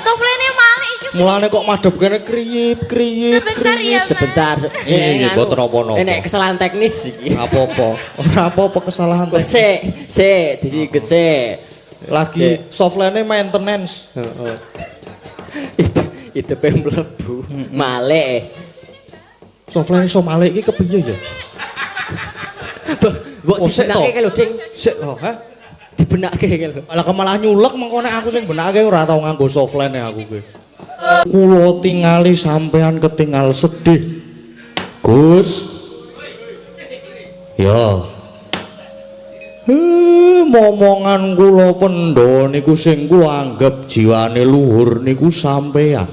Soflene malik iki. Mulane kok madhep kene kriyip kriyip Sebentar kriyip. ya, Mas. Sebentar. Iya, mboten napa-napa. Nek kesalahan teknis iki. Ora apa-apa. Ora apa-apa kesalahan teknis. Sik, sik, disiget sik. Lagi softlene maintenance. Heeh. Itu mlebu. Malik. Softlene iso malik iki kepiye ya? Mbok Oh, sik to. dibenake lho, Ding. Sik to, ha? Dibenake lho. Malah malah nyulek mengko nek aku sing benake ora tau nganggo softlene aku kuwi. Kula tingali sampean ketingal sedih. Gus. Ya. Momongan kula pendha niku sing kula anggep jiwane luhur niku sampean.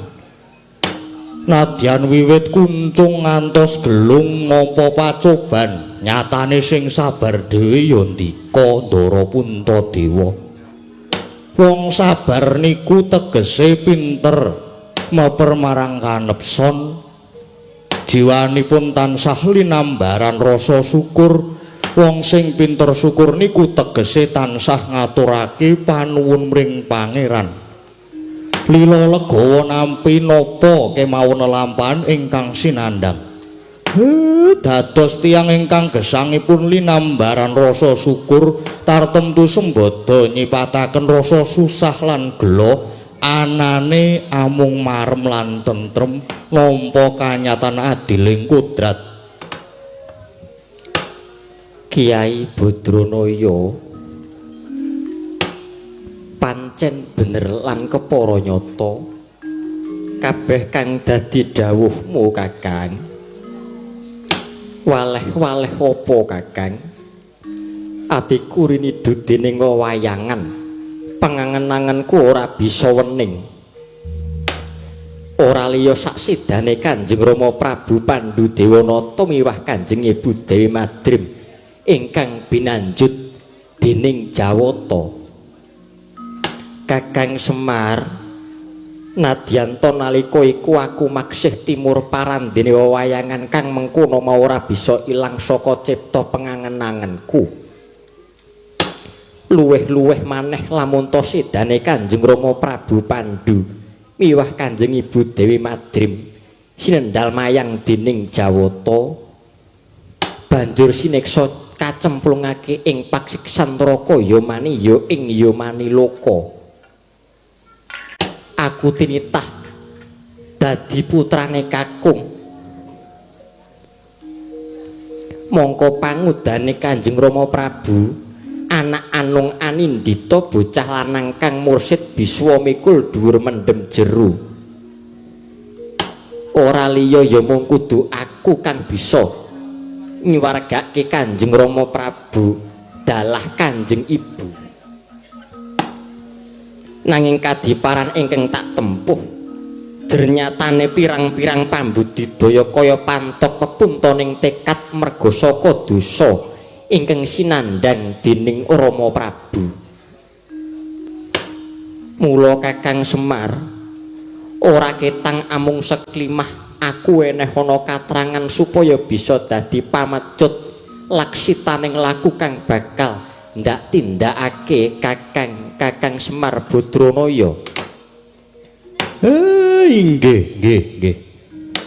Nadyan wiwit kuncung ngantos gelung nampa pacoban, nyatane sing sabar dhewe ya ndika Ndara Puntadewa. Wong sabar niku tegese pinter meper marang kanepson. Jiwanipun tansah linambaran rasa syukur. Wong sing pinter syukur niku tegese tansah ngaturake panuwun mring pangeran. Lila legawa nampi napa kemawon lelampahan ingkang sinandhang. Dados tiyang ingkang gesangipun linambaran rasa syukur tartemtu sembada nyipataken rasa susah lan gela, anane amung marem lan tentrem nampa kanyatan adiling kodrat. Kiai Badranaya pancen bener lan kepara nyata kabeh kang dadi dawuhmu, Kakang. Waleh-waleh apa, Kakang? Atiku rinidu dening wewayangan, pangangen-angenku ora bisa wening. Ora liya saksidane Kanjeng Rama Prabu Pandu Dewanata miwah Kanjeng Ibu Dewi Madrim ingkang binanjut dening Jawata. Kakang Semar, nadyan ta nalika iku aku maksih timur parandene wewayangan kang mengkono mau ora bisa ilang saka cipta pengangen-angenku. Luwih-luwih maneh lamun ta sedane Kanjeng Rama Prabu Pandu miwah Kanjeng Ibu Dewi Madrim sinendal mayang dening Jawata banjur sineksa kacemplungake ing pasiksan neraka Yamani ya ing Yamani Loka. Aku tinitah dadi putrane kakung. Mongko pangudane Kanjeng Rama Prabu anak anung anindita bocah lanang kang mursid biswa mikul dhuwur mendem jero. Ora liya ya mung kudu aku kang bisa nyuwargake Kanjeng Rama Prabu dalah Kanjeng Ibu. Nanging kadiparan ingkang tak tempuh jernyatane pirang-pirang pambudidaya kaya pantok pepuntoning tekad merga saka dosa ingkang sinandhang dening Rama Prabu. Mula Kakang Semar, ora ketang amung seklimah aku eneh ana katrangan supaya bisa dadi pamecut laksitaning laku kang bakal ndak tindakake Kakang Kakang Semar Badranaya. Inggih, nggih, nggih.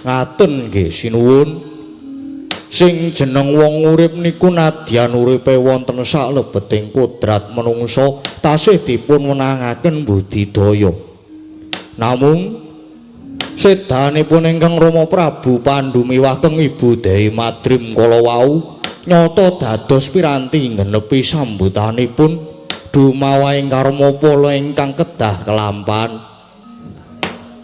Ngaten nggih sinuwun. Sing jeneng wong urip niku nadyan uripe wonten saklebeting kodrat menungsa tasih dipun wenangaken budidaya. Namung sedanipun ingkang Rama Prabu Pandu miwah keng Ibu Dewi Madrim kala wau nyata dados piranti nggenepi sambutanipun dumawahing karma pala ingkang kedah kelampahan.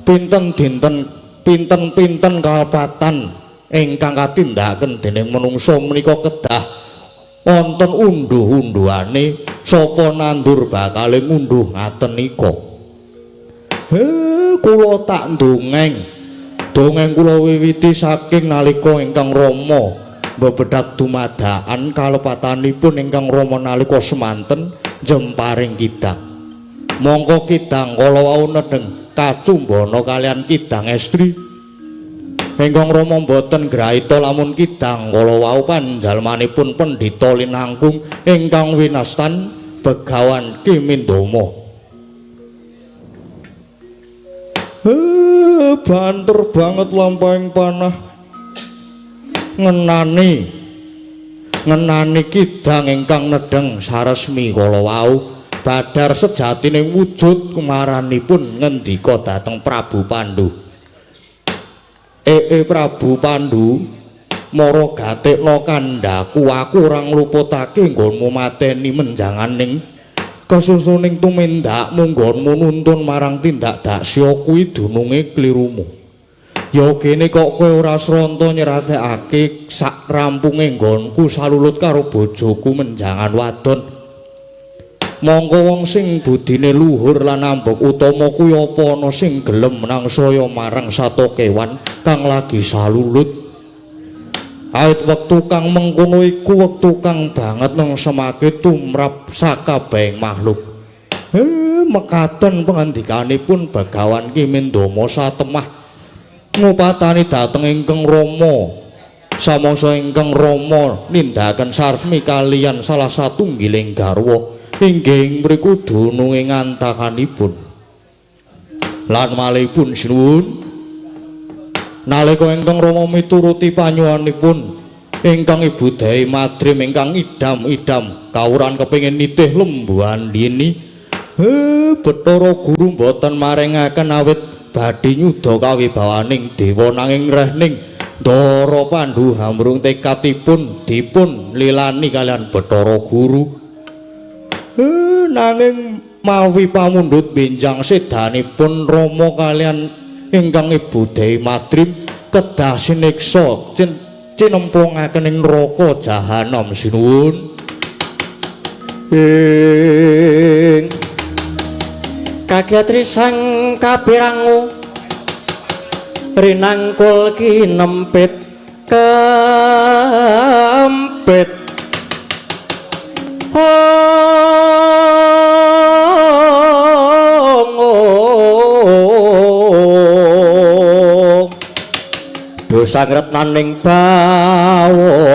Pinten dinten pinten-pinten kalepatan ingkang katindakaken dening menungsa menika kedah wonten unduh-unduhane, sapa nandur bakale ngunduh ngaten nika. He, kula tak ndongeng. Dongeng kula wiwiti saking nalika ingkang Rama mbebedhag dumadakan kalepatanipun ingkang Rama nalika semanten jemparing kidang. Mongko kidang kala wau nedheng kacumbana kalian kidang estri. Ingkang Rama mboten graita lamun kidang kala wau panjalmanipun pendhita linangkung ingkang winastan Begawan Ki Mindama. Banter banget lampahing panah ngenani ngenani kidang ingkang nedheng saresmi kala wau. Badar sejatine wujud kumaranipun ngendika dhateng Prabu Pandu. Prabu Pandu, mara gatekna kandhaku, aku ora ngluputake nggonmu mateni menjanganing kesusuning tumindakmu nggonmu nuntun marang tindak daksya kuwi dununge klirumu. Ya kene kok kowe ora sranta nyeratekake sak rampunge nggonku salulut karo bojoku menjangan wadon. Mongko wong sing budine luhur lan ambek utama kuwi apa ana sing gelem nangsaya marang sato kewan kang lagi salulut. Awit wektu kang mengkono iku wektu kang banget nengsemake tumrap sakabehing makhluk. Mekaten pangandikanipun Begawan Ki Mindama satemah ngupatani dhateng ingkang Rama. Samangsa ingkang Rama nindakaken saresmi kaliyan salah satunggiling garwa inggih mriku dununge ngantakanipun. Lan malihipun sinuwun, nalika ingkang Rama mituruti panyuwunipun ingkang Ibu Dewi Madrim ingkang idam-idam kawuran kepengin nitih Lembu Andini, Bathara Guru mboten maringaken awit badhe nyuda kawibawaning dewa nanging rehning Ndara Pandu hamrung tekadipun dipun lilani kaliyan Bathara Guru. Nanging mawi pamundhut benjang sedanipun Rama kaliyan ingkang Ibu Dewi Madrim kedah siniksa cinemplungaken ing neraka jahanam sinuwun. Ing kagiatri sang kapirangu rinangkul kinempit kempit. Dosa ngretnaning bawana.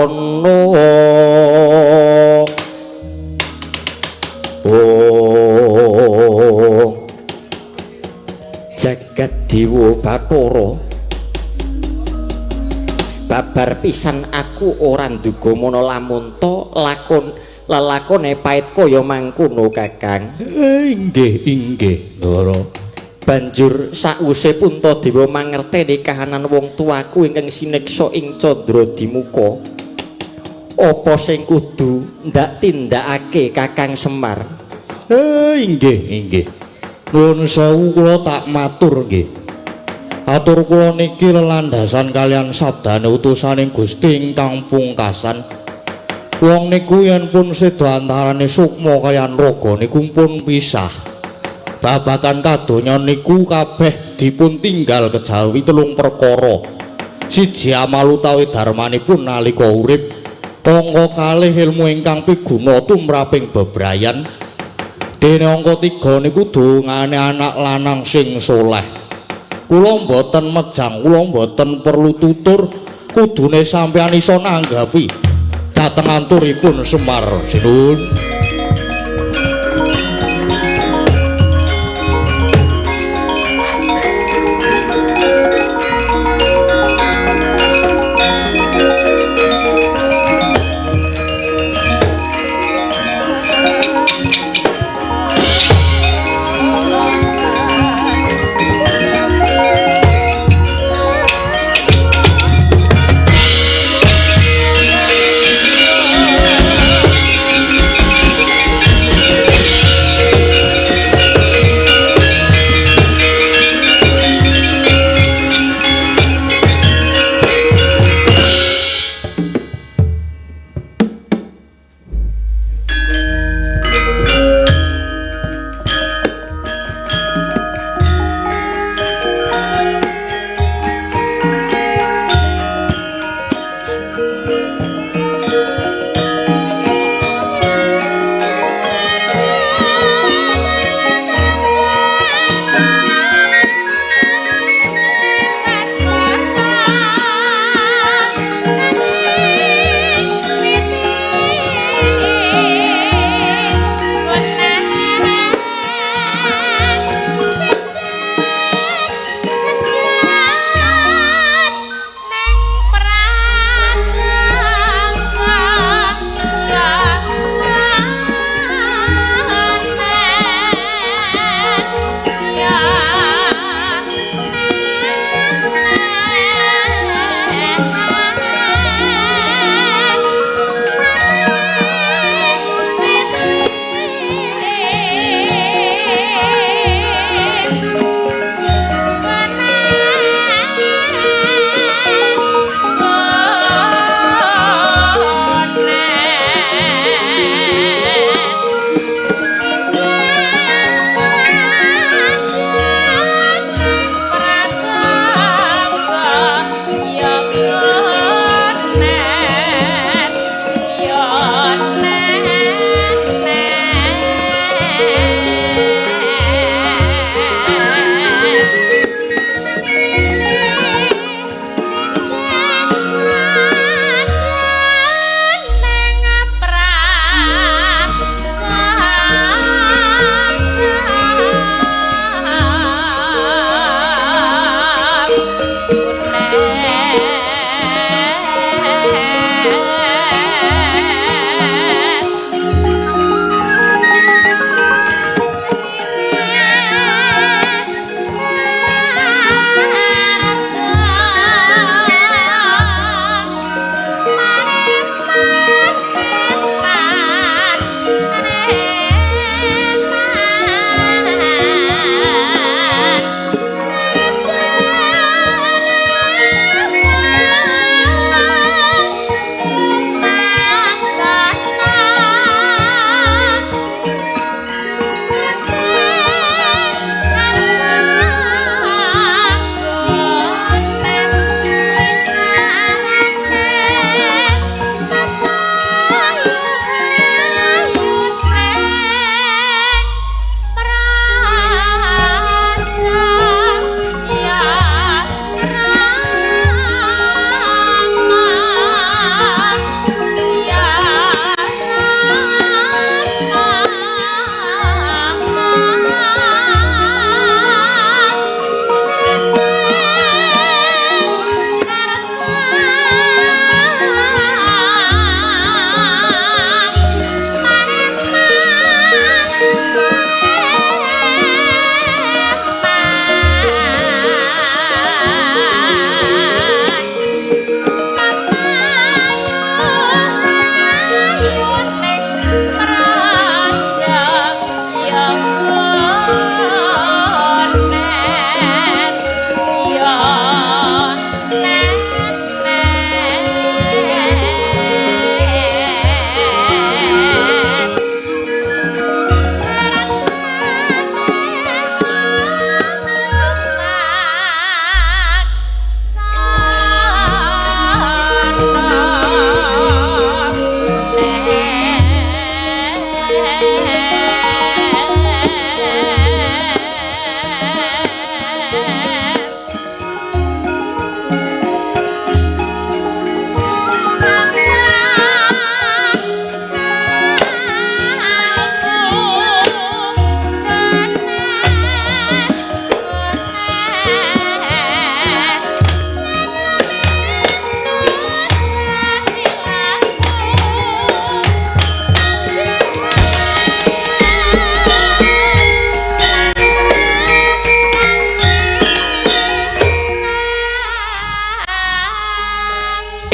Oh, jagat dewa Bathara, babar pisan aku ora nduga mana lamun ta lakon lelakone pait kaya mangkono Kakang. Inggih inggih Ndara. Banjur sawise Puntadewa mangerteni kahanan wong tuaku ingkang sineksa ing Candra Dimuka, apa sing kudu ndak tindakake Kakang Semar? Inggih inggih. Nuwun sewu kula tak matur nggih. Atur kula niki lelandasan kaliyan sabdane utusaning Gusti ingkang pungkasan. Wong niku yen pun seda antarane sukma kaliyan raga niku pun pisah. Babagan kadonya niku kabeh dipun tinggal kejawi telung perkara. Siji amal utawi darmanipun nalika urip, angka kalih ilmu ingkang piguna tumraping bebrayan, dene angka 3 niku dongane anak lanang sing soleh. Kula mboten mejang, kula mboten perlu tutur, kudune sampeyan iso nanggapi dhateng anturipun Semar sinuwun.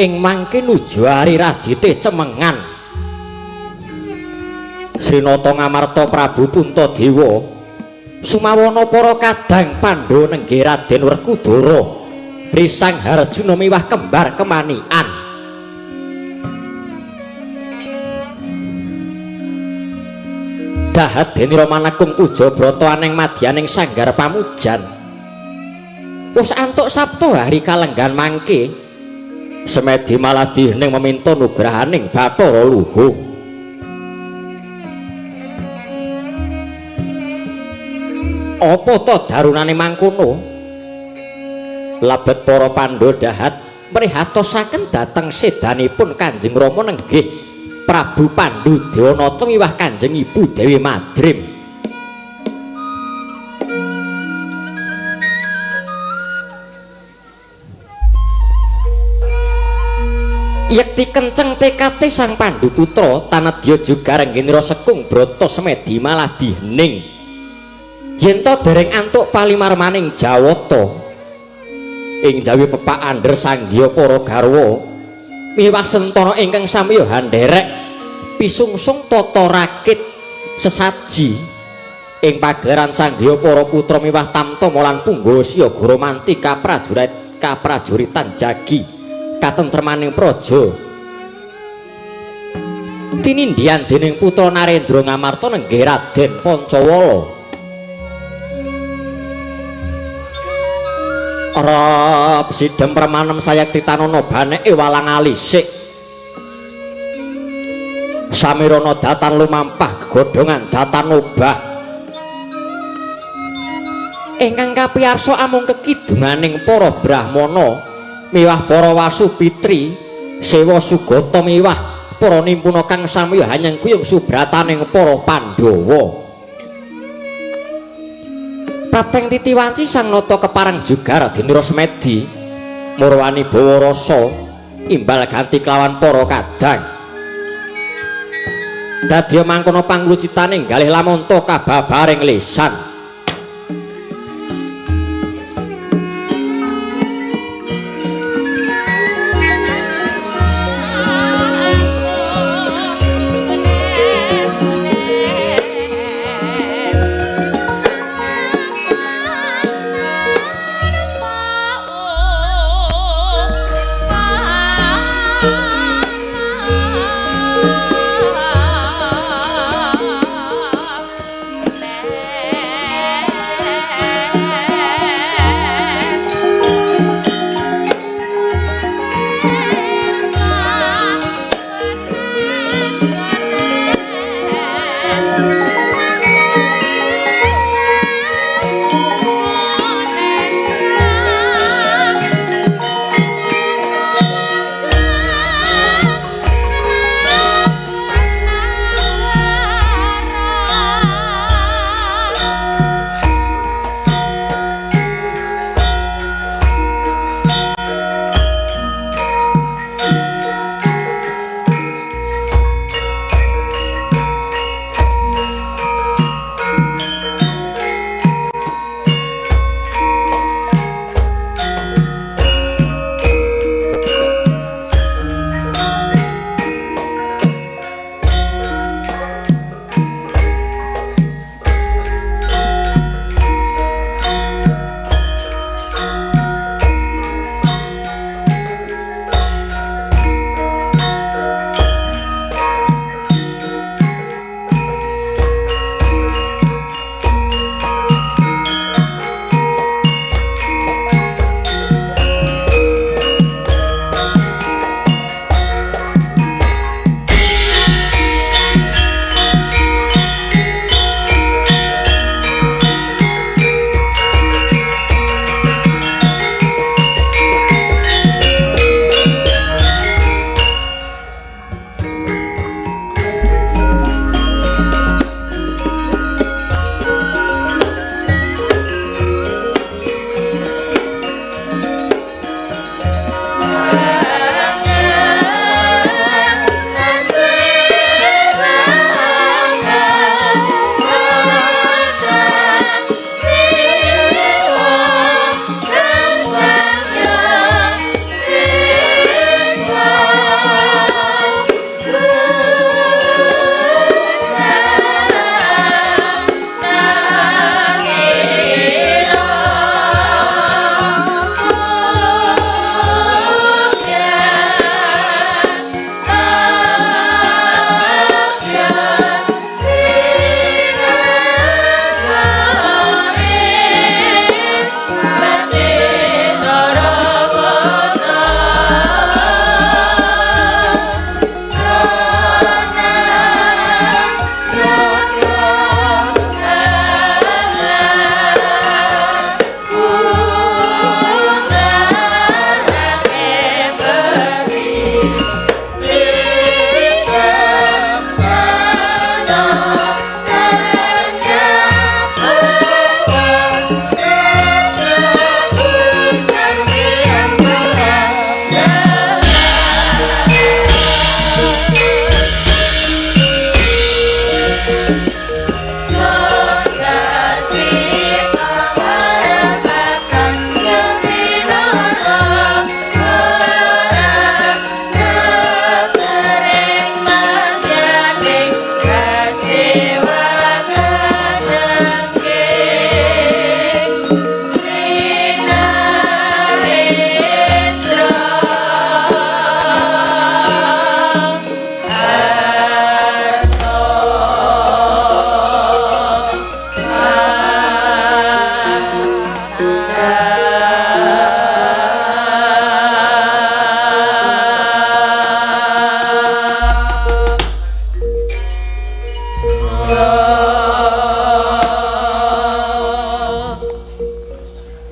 Ing mangke nuju ari radite cemengan Srinata Ngamarta Prabu Puntadewa sumawana para kadang Pandhawa nenggih Raden Werkudara Risang Harjuna miwah kembar kemanikan. Dahat denira manekung puja brata aneng madyaning sanggar pamujan. Wis antuk sabta hari kalenggan mangke semedi maladih ning meminta nugrahaning Bathara Luhung. Apa to darunane mangkono? Lebet para Pandhawa dahat mrihatosaken dhateng sedanipun Kanjeng Rama nenggih Prabu Pandu Dewanata miwah Kanjeng Ibu Dewi Madrim. Yekti kenceng tekate sang Pandu putra tanadya juga rengginira sekung brata semedi maladih ning yen to dereng antuk palimarmaning Jawata ing jawi pepak andher sanggiya para garwa miwah sentana ingkang samiya handerek pisungsung tata rakit sesaji ing pagelaran sanggiya para putra miwah tamtama lan punggawa siyaga manti kaprajuritan jagi katentremaning praja tinindhian dening putra Narendra Ngamarta nenggih Raden Pancawala. Rab sidhem permanem sayekti tanana baneke walang alisik samirana datan lumampah gegodhongan datan obah ingkang kapiyarsa amung kekidunganing para brahmana miwah para wasu pitri sewa sugata miwah para nimpuna kang samiya hanyengkuyung subrataning para Pandhawa. Prateng titiwanci sang nata kepareng jugar dinira semedi murwani bawa rasa imbal ganti kelawan para kadang dadya mangkono panglucitaning galih lamonto kababaring lisan.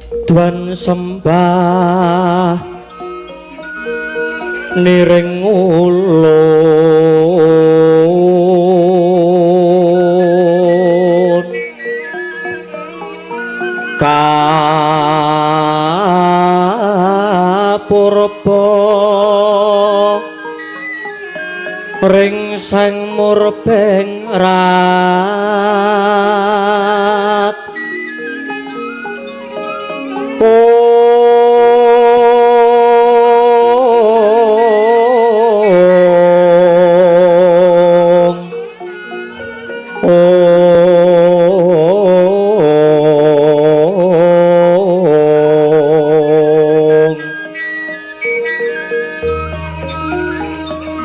Tuan sembah niring ulun kapurba ring sang murbeng rat. Ong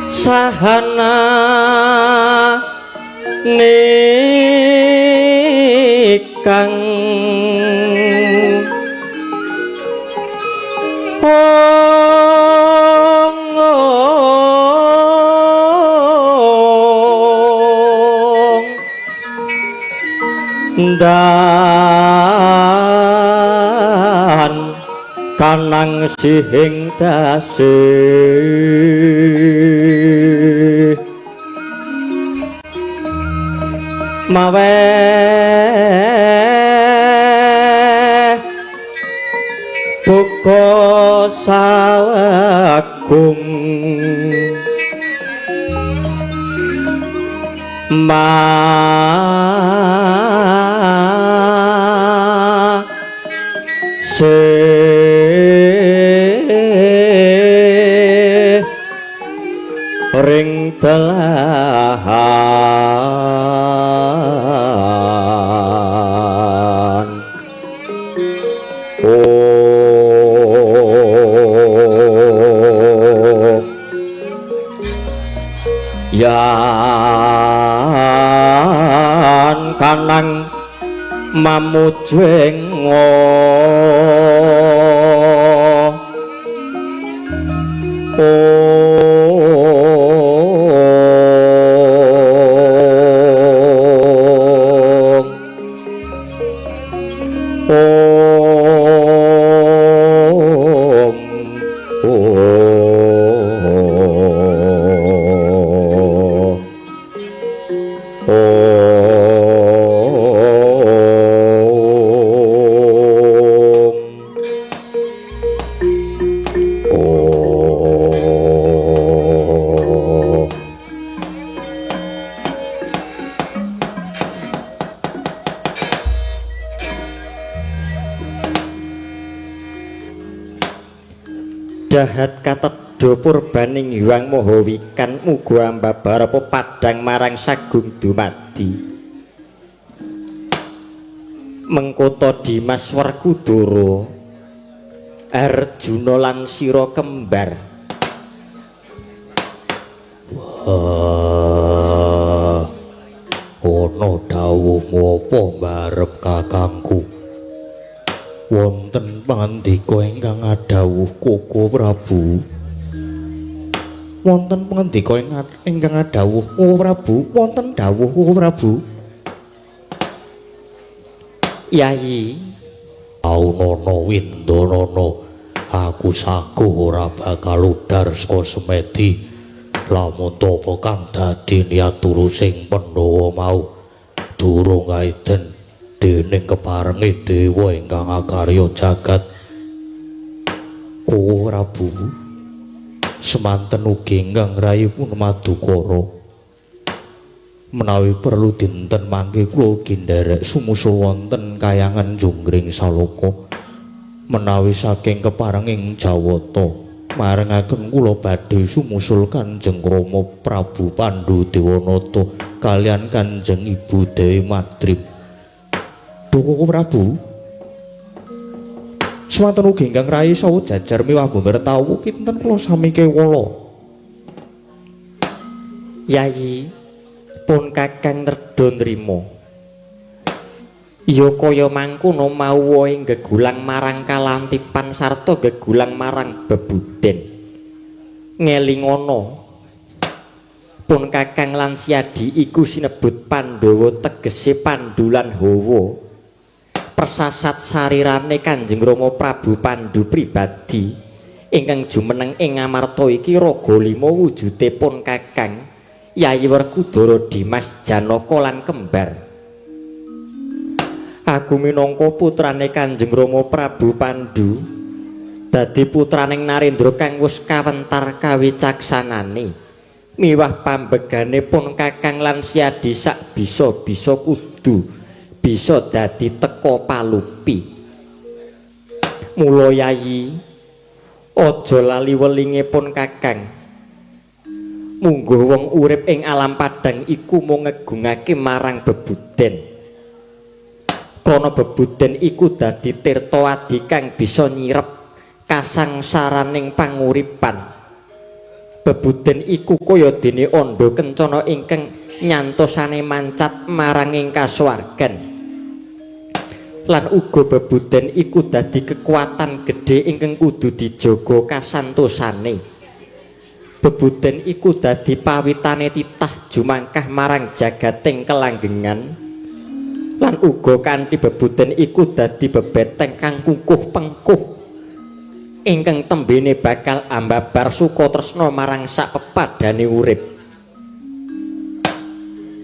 sahana nikang ong dan kanang sihing dase mawe buka sawagung ma se ring telahan. Oh yan kanang mamujueng Dahat katedha purbaning Hyang Maha Wikan muga ambabarapa padhang marang sagung dumadi. Mengkota Dimas Werkudara, Arjuna lan Sira kembar. Wah, ana dawuhmu apa mbarep kakangku? Wonten pangandika ingkang adhawuh Koko Prabu. Wonten pangandika ingkang adhawuh Koko Prabu, wonten dawuh Koko Prabu. Yayi, Aunana Windanana, aku saguh ora bakal udar saka semedi. Lamun tapa kang dadi niat tulusing Pandhawa mau durung kaiden dening keparenge dewa ingkang akarya jagat. Koko Prabu, semanten ugi ingkang rayi pun madukara. Menawi perlu dinten mangke kula ugi nderek sumusul wonten kayangan Jonggring Saloka. Menawi saking keparenging Jawata marengaken kula badhe sumusul Kanjeng Rama Prabu Pandu Dewanata kalian Kanjeng Ibu Dewi Madrim. Koko Prabu, semanten ugi ingkang rayi saha jajar miwah mertawu kinten kula sami kewala. Yayi, pun kakang nedha nrima. Ya kaya mangkono mau wae gegulang marang kalantipan sarta gegulang marang bebuden. Ngelingono pun kakang lan Siadi iku sinebut Pandhawa tegese Pandu lan Hawa. Persasat sarirane Kanjeng Rama Prabu Pandu pribadi ingkang jumeneng ing Ngamarta iki raga lima wujude pun Kakang Yayi Werkudara Dimas Janaka lan kembar. Aku minangka putrane Kanjeng Rama Prabu Pandu dadi putraning Narendra kang wis kawentar kawicaksanane miwah pambegane pun Kakang lan Siadi sak bisa-bisa kudu bisa dadi teka palupi. Mula Yayi aja lali welinge pun Kakang. Mungguh wong urip ing alam padang iku mung ngegungake marang bebuden. Krana bebuden iku dadi tirta adi kang bisa nyirep kasangsaraning panguripan. Bebuden iku kaya dene andha kencana ingkang nyantosane mancat marang ing kasuwargan. Lan uga bebuden iku dadi kekuatan gedhe ingkang kudu dijaga kasantosane. Bebuden iku dadi pawitane titah jumangkah marang jagating kelanggengan. Lan uga kanthi bebuden iku dadi bebeteng kang kukuh pengkuh ingkang tembene bakal ambabar suka tresna marang sak pepadane urip.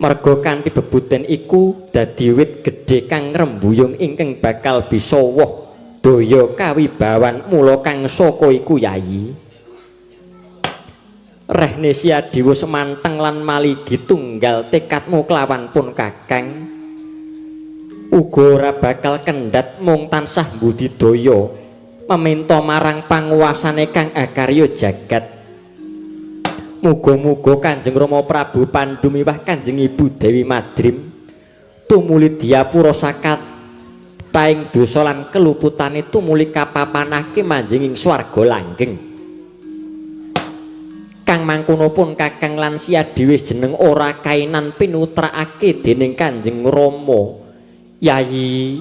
Merga kanthi bebuden iku dadi wit gedhe kang ngrembuyung ingkang bakal bisa woh daya kawibawan. Mula kang saka iku Yayi, rehne Siadi wis manteng lan maligi tunggal tekadmu kelawan pun Kakang. Uga ora bakal kendhat mung tansah mbudidaya meminta marang panguwasane kang akarya jagat. Muga-muga Kanjeng Rama Prabu Pandu miwah Kanjeng Ibu Dewi Madrim tumuli diapura sakat taing dosa lan keluputane tumuli kapapanake manjing ing swarga langgeng. Kang mangkono pun Kakang lan Siadi wis jeneng ora kainan pinutrakake dening Kanjeng Rama. Yayi,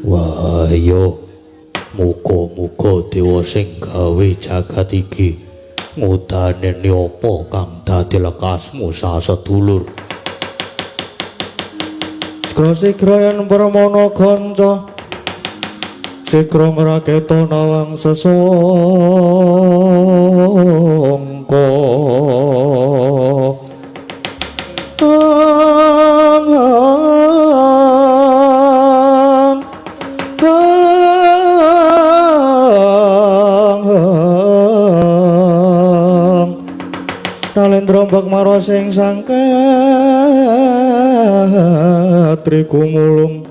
wah yo muga-muga dewa sing gawe jagat iki ngudaneni apa kang dadi lekasmu sasedulur. Sigra yen permana kanca sigra ngraketa nawang sesangka. Nalendra mbak marwa sing sangkatri kumulung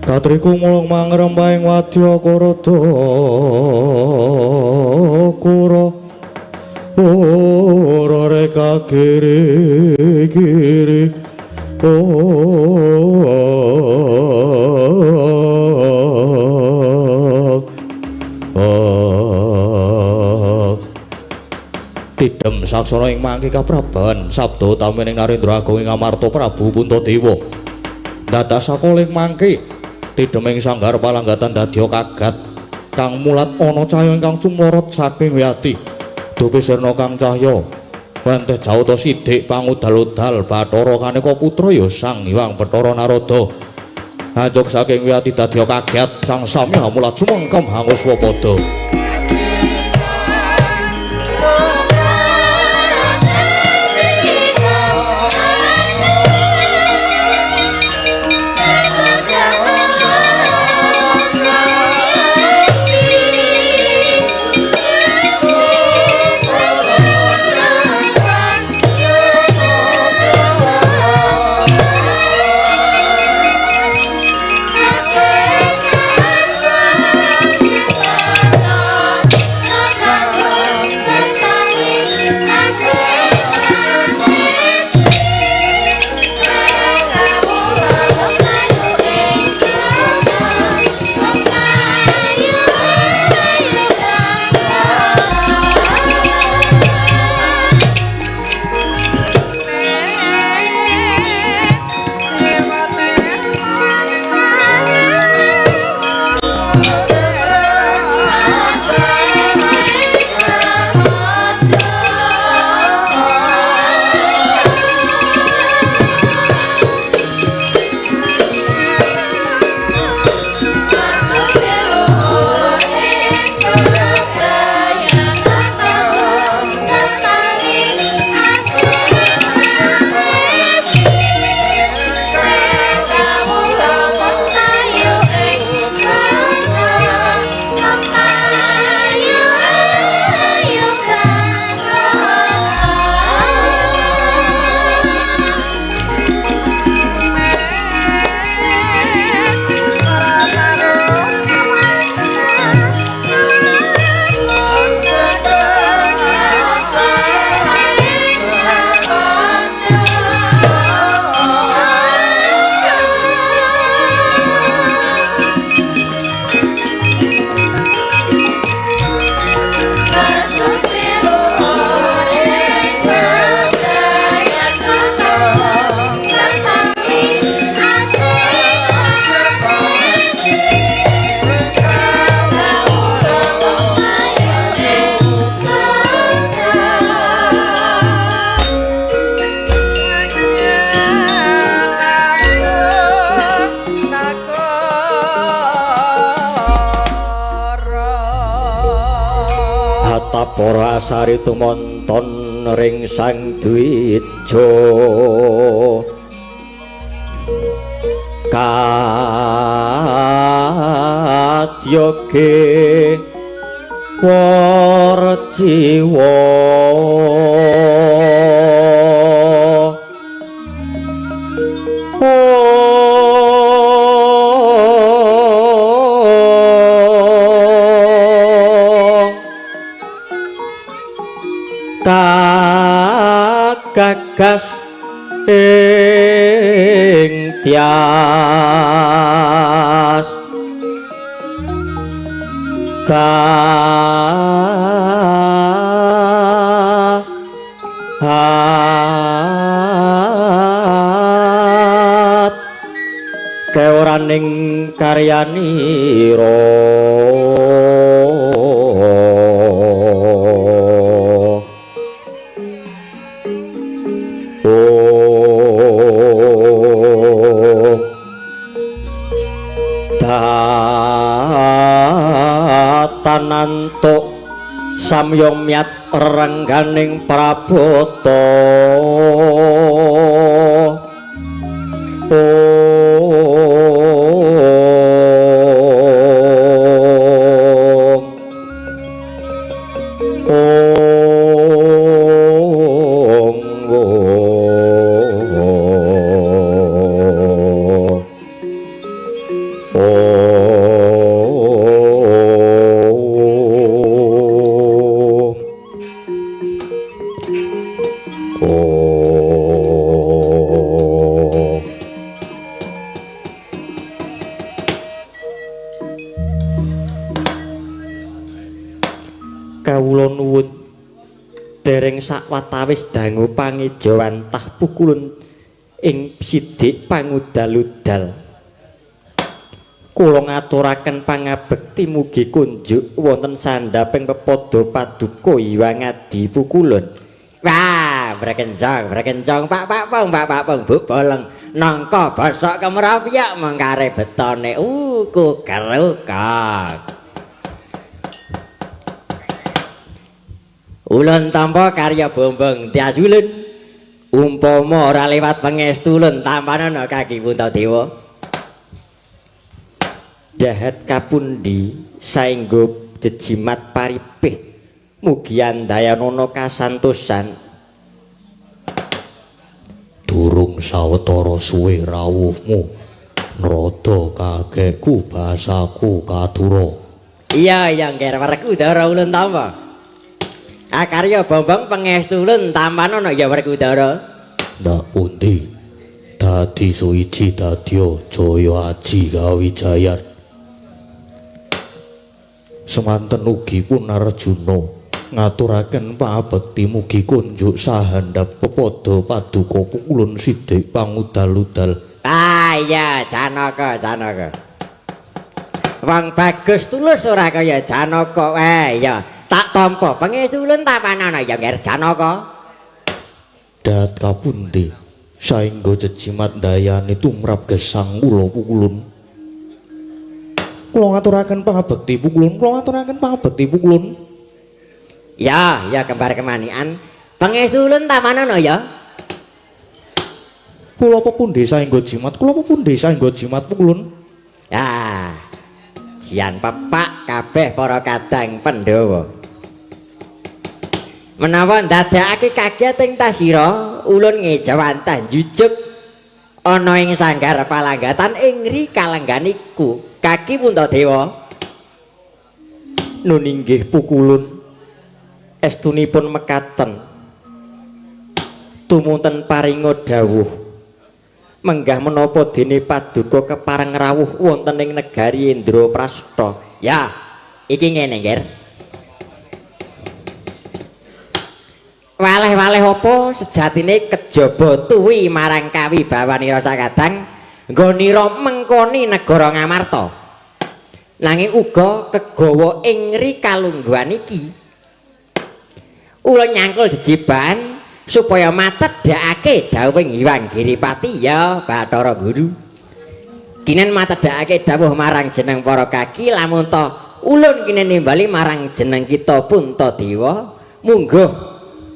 katri kumulung mangrembahing wadya karada kura ora reka kiri kiri Tidem saksana ing mangke kapraban sabda utamining Narendra Agung ing Amarta Prabu Puntadewa. Dadak sakoling mangke tidem ing sanggar palanggatan dadya kagat kang mulat ana cahya ingkang sumorot saking wiyati. Dupi sirna kang cahya wanteh jawata sidik pangudal-udal Bathara kaneka putra ya Sang Hyang Bathara Narada. Anjuk saking wiyati dadya kaget kang sami hamulat sumengkem hangus wapada. Pratapara asari tumonton ring Sang Dwija kadyoge warjiwa kagagas ing tias tahat keoraning karyanira. Tanantuk samyomyat rengganing prabata. Om Om Om. Kawula nuwun dereng sakwatawis dangu pangejawantah pukulun ing sidik pangudal-udal. Kula ngaturaken pangabekti mugi kunjuk wonten sandhaping pepada paduka Hyang Adi Pukulun. Wah, brekencong, brekencong, Pak Pak Pong, Pak Pak Pong, Bu Boleng, nangka bosok kemropyok mengkare betone. Kukerukak. Ulun tampa karya Bombong Tias ulun. Umpama ora lewat pangestu ulun tampanana kaki Puntadewa. Dahat kapundi saengga jejimat paripih mugi andayanana kasantosan. Durung sawetara suwe rawuhmu nrada kakekku basaku katura. Iya iya ngger Werkudara ulun tampa. Akarya Bombong pangestu ulun tampanana ya Werkudara. Ndak pundi dadi suwiji dadya jaya aji kawijayan. Semanten ugi pun Arjuna ngaturaken pangabekti mugi kunjuk sahandhap pepada paduka pukulun sidik pangudal-udal. Ah iya Janaka Janaka. Wong bagus tulus ora kaya Janaka. Iya tak tampa pangestu ulun tampanana ya Nger Janaka. Dat kapundi saengga jejimat ndayani tumrap gesang kula pukulun. Kula ngaturaken pangabekti pukulun, kula ngaturaken pangabekti pukulun. Ya, ya kembar kemanian. Pangestu ulun tampanana ya. Kula pepundi saengga jimat, kula pepundi saengga jimat pukulun. Ya. Jian pepak kabeh para kadang Pandhawa. Menawa ndadekake kaget ing tasira, ulun ngejawantah njujuk ana ing sanggar palanggatan ing ri kalengganiku. Kaki Puntadewa. Nun inggih pukulun estunipun mekaten. Tumunten paringa dawuh menggah menapa dene paduka kepareng rawuh wonten ing negari Indraprastha. Ya, iki ngene, Nger. Waleh-waleh apa sejatine kejaba tuwi marang kawibawanira sakadang nggonira mengkoni negara Ngamarta. Nanging uga kegawa ing ri kalungguhan iki. Ulun nyangkul jejiban supaya matedhakake dawuhing Hyang Giripati ya Bathara Guru. Kinen matedhakake dawuh marang jeneng para kaki lamun ta Ulun kene nimbali marang jeneng kita Puntadewa mungguh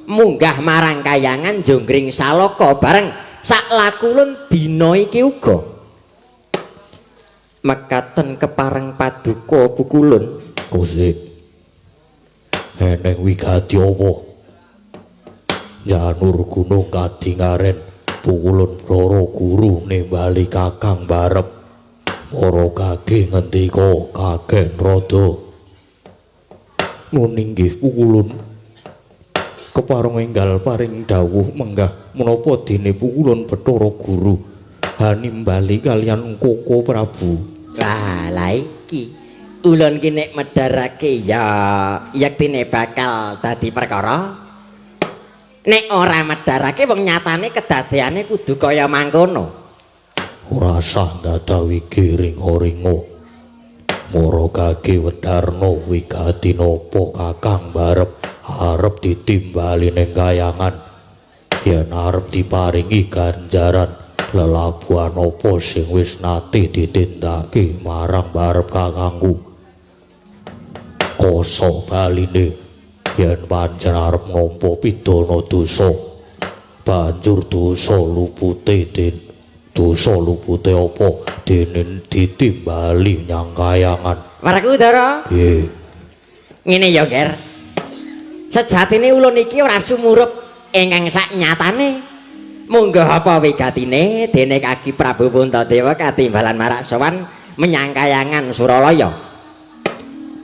munggah marang kayangan Jonggring Salaka bareng sak lakulun dina iki uga. Mekaten kepareng paduka pukulun. Kosik. Eneng wigati apa? Janur gunung kadingaren pukulun Bathara Guru nimbali Kakang barep. Para kage ngendika kagen rada. Nun inggih pukulun. Kepareng enggal paring dawuh menggah menapa dene pukulun Bathara Guru hanimbali kaliyan Koko Prabu. Lah, lah iki ulun ki nek medharake ya yektine bakal dadi perkara. Nek ora medharake wong nyatane kedadeane kudu kaya mangkono. Ora sah ndadawi giring-ringo. Mara kage wedarna wigati napa Kakang barep arep ditimbali ning kayangan. Yen arep diparingi ganjaran lelabuhan apa sing wis nate ditindakake marang barep kakangku. Koso baline yen pancen arep nampa pidana dosa, banjur dosa lupute den dosa lupute apa dene ditimbali nyang kayangan. Werkudara, Piye? Ngene ya, Ger. Sejatine ulun iki ora sumurup ingkang sak nyatane. Munggah apa wigatine dene Kaki Prabu Puntadewa katimbalan marak sowan menyang kayangan Suralaya.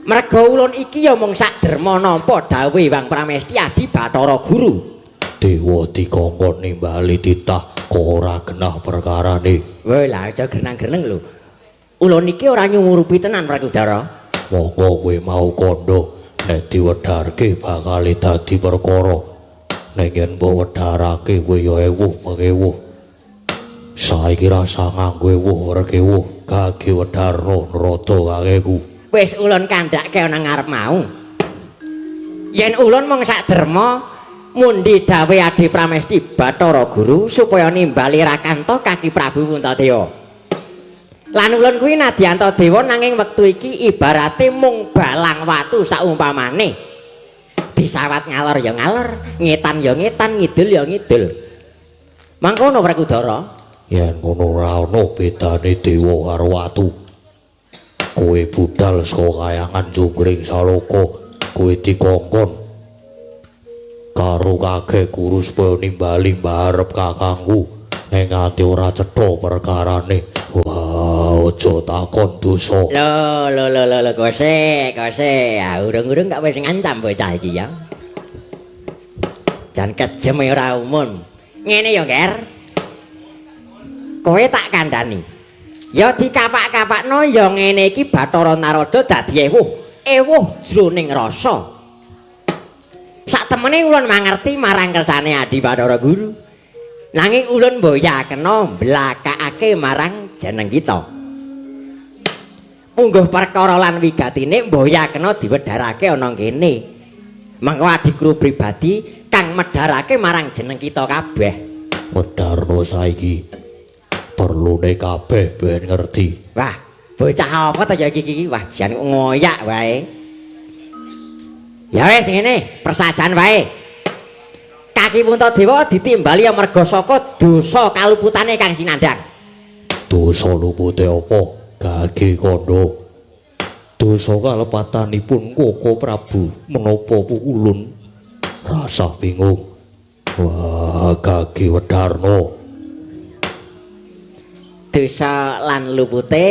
Merga ulun iki ya mung sak derma nampa dawuhe Hyang Pramesti Adi Bathara Guru. Dewa dikongkon nimbali titah kok ora genah perkarane. Weh lah aja grenang-greneng lho. Ulun iki ora nyumurupi tenan, Werkudara. Monggo kowe mau kandha nek diwedharke bakal dadi perkara. Nek yen mbok wedharake kowe ya ewuh pekewuh. Saiki rasa nganggo ewuh rekewuh kage wedharna nrada kakeku. Wis ulun kandhake ana ngarep mau. Yen ulun mung sak derma mundi dawuhe Adi Pramesti Bathara Guru supaya nimbali Rakanta Kaki Prabu Puntadewa. Lan ulun kuwi nadyanta dewa nanging wektu iki ibarate mung balang watu saumpamane. Disawat ngalor ya ngalor, ngetan ya ngetan, ngidul ya ngidul. Mangkono, Werkudara. Yen ngono ora ana bedane dewa karo watu. Kowe budal saka kayangan Jonggring Salaka, kowe dikongkon karo kakek guru supaya nimbali mbarep kakangku nek nganti ora cetha perkarane. Wah, aja takon dosa. Lho, lho, lho, lho, lho, kose, kose. Ah, urung-urung gak wis ngancam bocah iki ya. Jan kejem ora umum. Ngene ya, Ger. Kowe tak kandhani. Ya dikapak-kapakno ya ngene iki Bathara Narada dadi ewuh, ewuh jroning rasa. Sak temene ulun mangerti marang kersane Adi Bathara Guru. Nanging ulun mboya kena mblakakake marang jeneng kita. Mungguh perkara lan wigatine mboya kena diwedharake ana kene. Mengko adiguru pribadi kang medharake marang jeneng kita kabeh. Wedharna saiki. Perlune kabeh ben ngerti. Wah, bocah apa to ya iki iki? Wah, jan ngoyak wae. Ya wis ngene, persajan wae. Kaki Puntadewa ditimbali amarga saka dosa kaluputane kang sinandhang. Dosa lupute apa? Gage kandha. Dosa kalepatanipun Koko Prabu menapa pukulun? Rasah bingung. Wah, gage wedarna. Dosa lan lupute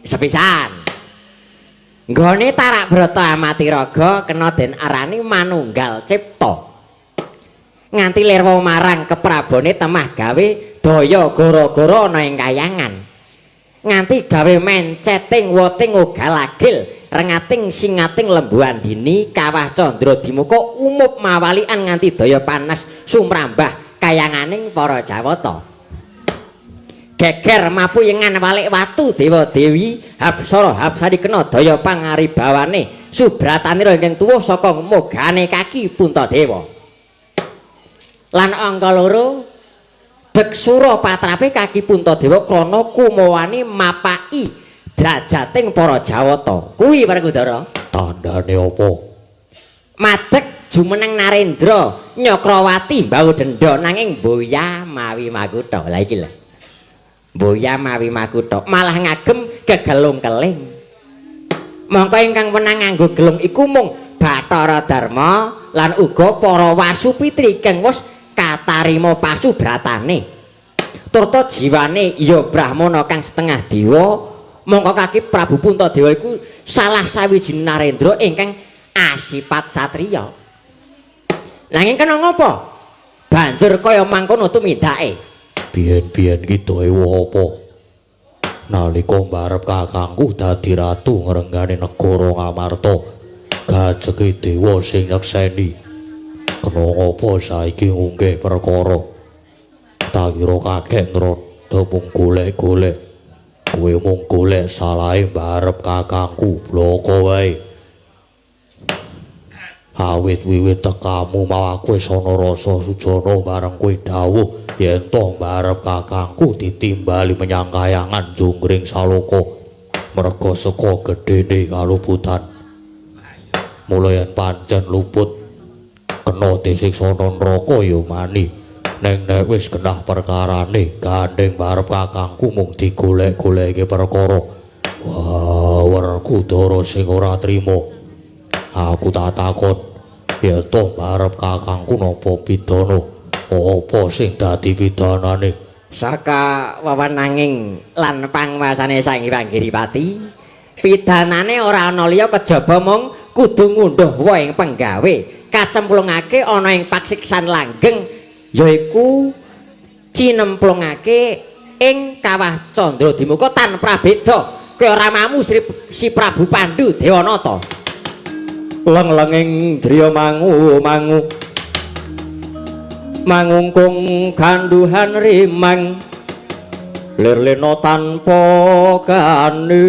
sepisan. Nggone tarak brata amati raga kena den arani manunggal cipta. Nganti lirwa marang keprabone temah gawe daya gara-gara ana ing kayangan. Nganti gawe menceting woting ugal-agil rengating singating lembu andini kawah candra dimuka umup mawalian nganti daya panas sumrambah kayanganing para Jawata. Geger mapuyengan walik watu dewa dewi hapsara hapsari kena daya pangaribawane subratanira ingkang tuwuh saka mogane Kaki Puntadewa. Lan angka loro deksura patrape Kaki Puntadewa krana kumawani mapaki drajating para Jawata. Kuwi Werkudara. Tandane apa? Madeg jumeneng Narendra Nyakrawati mbau denda nanging boya mawi makutha. Lah iki lho. Boya mawi makutha malah ngagem gegelung keling. Mongko ingkang wenang nganggo gelung iku mung Bathara Darma lan uga para Wasupitri kang wis katarima pasubratane. Turta jiwane ya Brahmana kang setengah dewa. Mongko kaki Prabu Puntadewa iku salah sawijine Narendra ingkang asipat satriya. Nanging kena ngapa? Banjur kaya mangkono tumindake. Biyen-biyen ki dewa apa? Nalika mbarep kakangku dadi ratu ngrenggani negara Ngamarta, gajeke dewa sing nyekseni. Kena ngapa saiki ngunggih perkara? Tak kira kakek nrada mung golek-golek. Kowe mung golek salahe mbarep kakangku, bloko wae. Awit wiwit tekamu mau aku wis ana rasa sujana bareng kowe dawuh yen to mbarep kakangku ditimbali menyang kayangan Jonggring Saloka merga saka gedene kaluputan. Mula yen pancen luput kena disiksa neraka ya mani. Ning nek wis genah perkarane gandeng mbarep kakangku mung digolek-goleke perkara. Wah, Werkudara sing ora trima. Aku tak takon yen to mbarep kakangku napa pidana? Apa sing dadi pidanane? Saka wewenanging lan panguwasane Sang Hyang Giripati, pidanane ora ana liya kejaba mung kudu ngunduh woh ing penggawe, kacemplungake ana ing pasiksan langgeng, yaiku cinemplungake ing kawah Candradimuka tan prabeda kaya ramamu si Prabu Pandu Dewanata. Leng-lenging driya mangu-mangu mangungkung ganduhan rimang lir-lena tanpa kanin.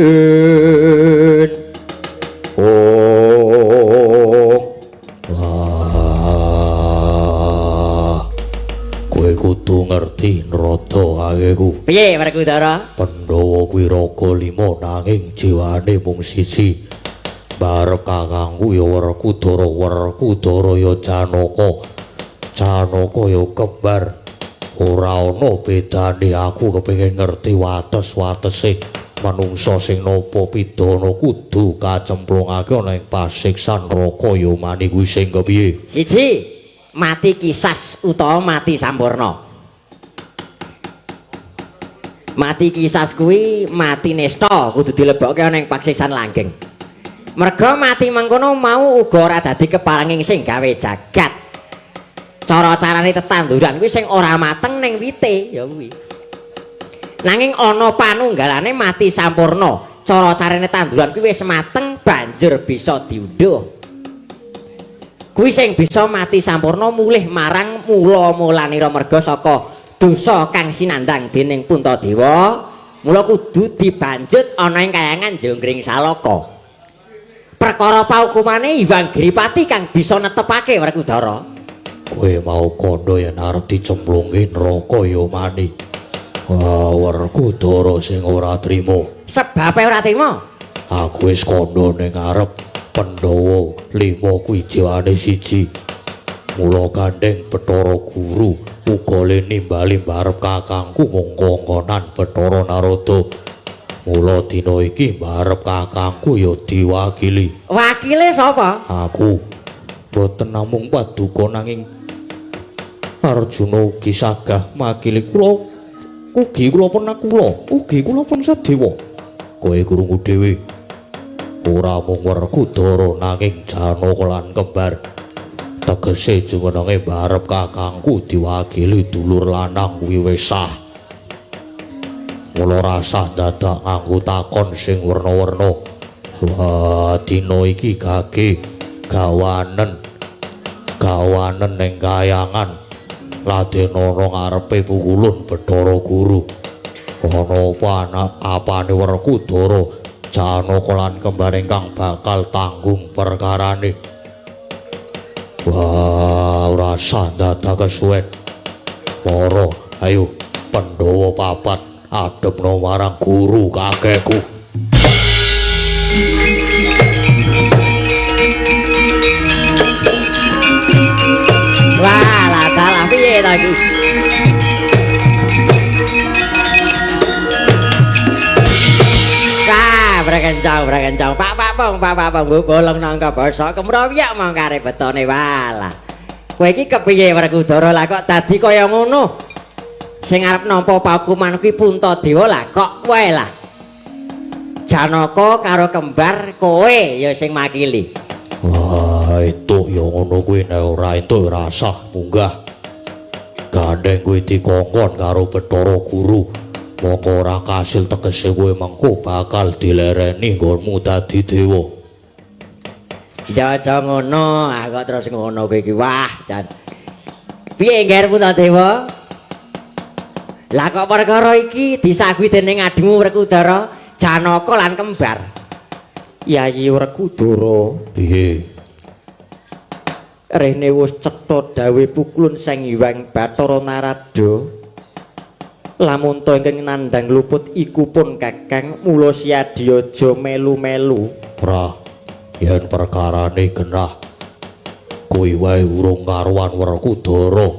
Oh, wah, kowe kudu ngerti nrada akeku. Piye Werkudara? Pandhawa kuwi raga lima nanging jiwane mung siji. Barep kakangku ya Werkudara, Werkudara ya Janaka, Janaka ya kembar. Ora ana bedane. Aku kepengin ngerti wates-watese manungsa sing nampa pidana kudu kacemplungake ana ing pasiksan neraka ya mani kuwi sing kepiye? Siji, mati kisas utawa mati sampurna. Mati kisas kuwi mati nista kudu dilebokke ana ing pasiksan langgeng. Merga mati mengkono mau uga ora dadi keparenging sing gawe jagat. Cara-carane tetanduran kuwi sing ora mateng ning wite ya kuwi. Nanging ana panunggalane mati sampurna. Cara-carane tanduran kuwi wis mateng banjur bisa diundhuh. Kuwi sing bisa mati sampurna mulih marang mula-mulanira merga saka dosa kang sinandhang dening Puntadewa. Mula kudu dibanjut ana ing kayangan Jonggring Saloka. Perkara paukumane Hyang Giripati kang bisa netepake Werkudara. Kowe mau kandha yen arep dicemplungke neraka ya mani. Wah, Werkudara sing ora trima. Sebabe ora trima? Aku wis kandha ning ngarep Pandhawa lima kuwi jiwane siji. Mula gandeng Bathara Guru uga le nimbali mbarep kakangku mung kongkonan Bathara Narada. Mula dina iki mbarep kakangku ya diwakili. Wakile sapa? Aku. Mboten namung paduka nanging Arjuna ugi sagah makili kula. Ugi kula pun nakula, ugi kula pun Sadewa. Kowe krungu dhewe. Ora mung Werkudara nanging Janaka lan kembar. Tegese jumenenge mbarep kakangku diwakili dulur lanang kuwi wis sah. Mula rasah dadak nganggo takon sing werna-werna. Wah, dina iki gage gawanen. Gawanen ning kayangan. Laden ana ngarepe pukulun Bathara Guru. Ana apa ana apane Werkudara, Janaka lan kembar ingkang bakal tanggung perkarane. Wah, ora sah dadak kesuwen. Para, ayo Pandhawa papat adepno marang guru kakekku. Kencang, ora kencang. Pak pak pong, pak pak pong, bolong nangka bosok kemroyak mongkare betone walah. Kowe iki kepiye Werkudara lah kok dadi kaya ngono? Sing arep nampa paukuman kuwi Puntadewa lah kok kowe lah. Janaka karo kembar kowe ya sing makili. Wah, entuk ya ngono kuwi nek ora entuk ora sah munggah. Gandeng kuwi dikongkon karo Bathara Guru. Mongko ora kasil tegese kowe mengko bakal dilereni nggonmu dadi dewa. Ya aja ngono, ah kok terus ngono kowe iki. Wah, jan. Piye ngger Puntadewa? Lah kok perkara iki disaguhi dening adhimu Werkudara, Janaka lan kembar. Yayi Werkudara, Piye? Rene wis cetha dawuh pukulun Sang Hyang Bathara Narada. Lamun to ingkang nandhang luput iku pun Kakang, mula siadya aja melu-melu. Ora, yen perkarane genah kuwi wae urung karuan Werkudara.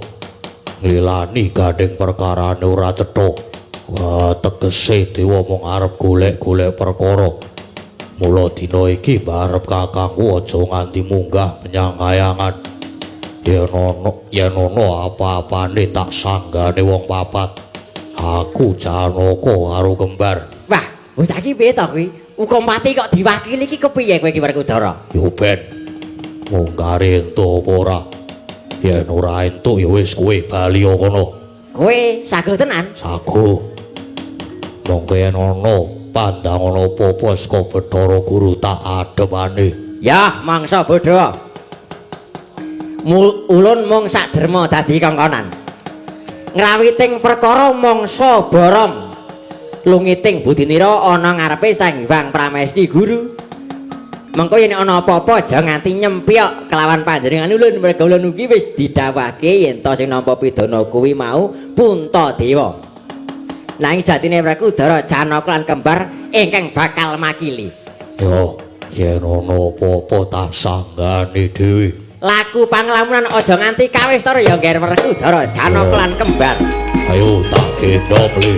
Nglilani gandeng perkarane ora cetha. Wah, tegese dewa mung arep golek-golek perkara. Mula dina iki mbarep kakangku aja nganti munggah menyang kayangan. Yen ana apa-apane tak sanggane wong papat. Aku Janaka karo kembar. Wah, bocah iki piye to kuwi? Hukum pati kok diwakili iki kepiye kowe iki Werkudara? Yo ben munggare entuk apa ora? Yen ora entuk ya wis kowe bali kono. Kowe sago tenan? Sago. Mongko yen ana pandangan apa-apa saka Bathara Guru tak ademane. Ya, mangsa bodho. Ulun mung sak derma dadi kongkonan. Ngrawiting perkara mangsa borong. Lungiting budinira ana ngarepe Sang Hyang Pramesti Guru. Mengko yen ana apa-apa aja nganti nyempyok kelawan panjenengan ulun, merga ulun ugi wis didhawuhake yen to sing nampa pidana kuwi mau Puntadewa. Nanging jatine Werkudara Janaka lan kembar ingkang bakal makili. Yo, yen ana apa-apa tak sanggane dhewe. Laku panglamunan aja nganti kawistara ya ngger Werkudara Janaka lan kembar. Ayo tak gendong le.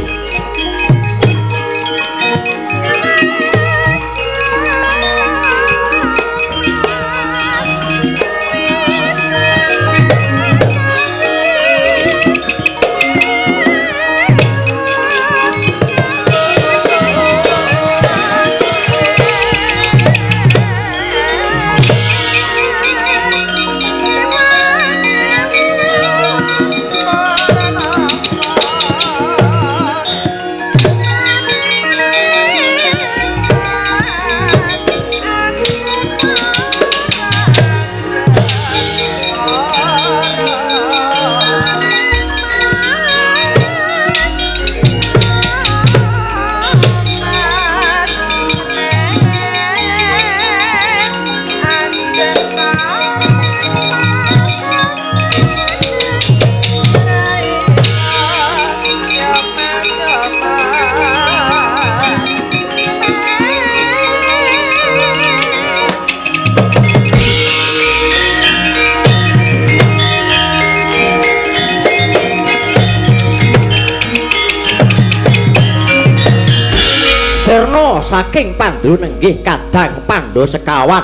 Sirna saking Pandu nenggih kadang Pandha sekawan.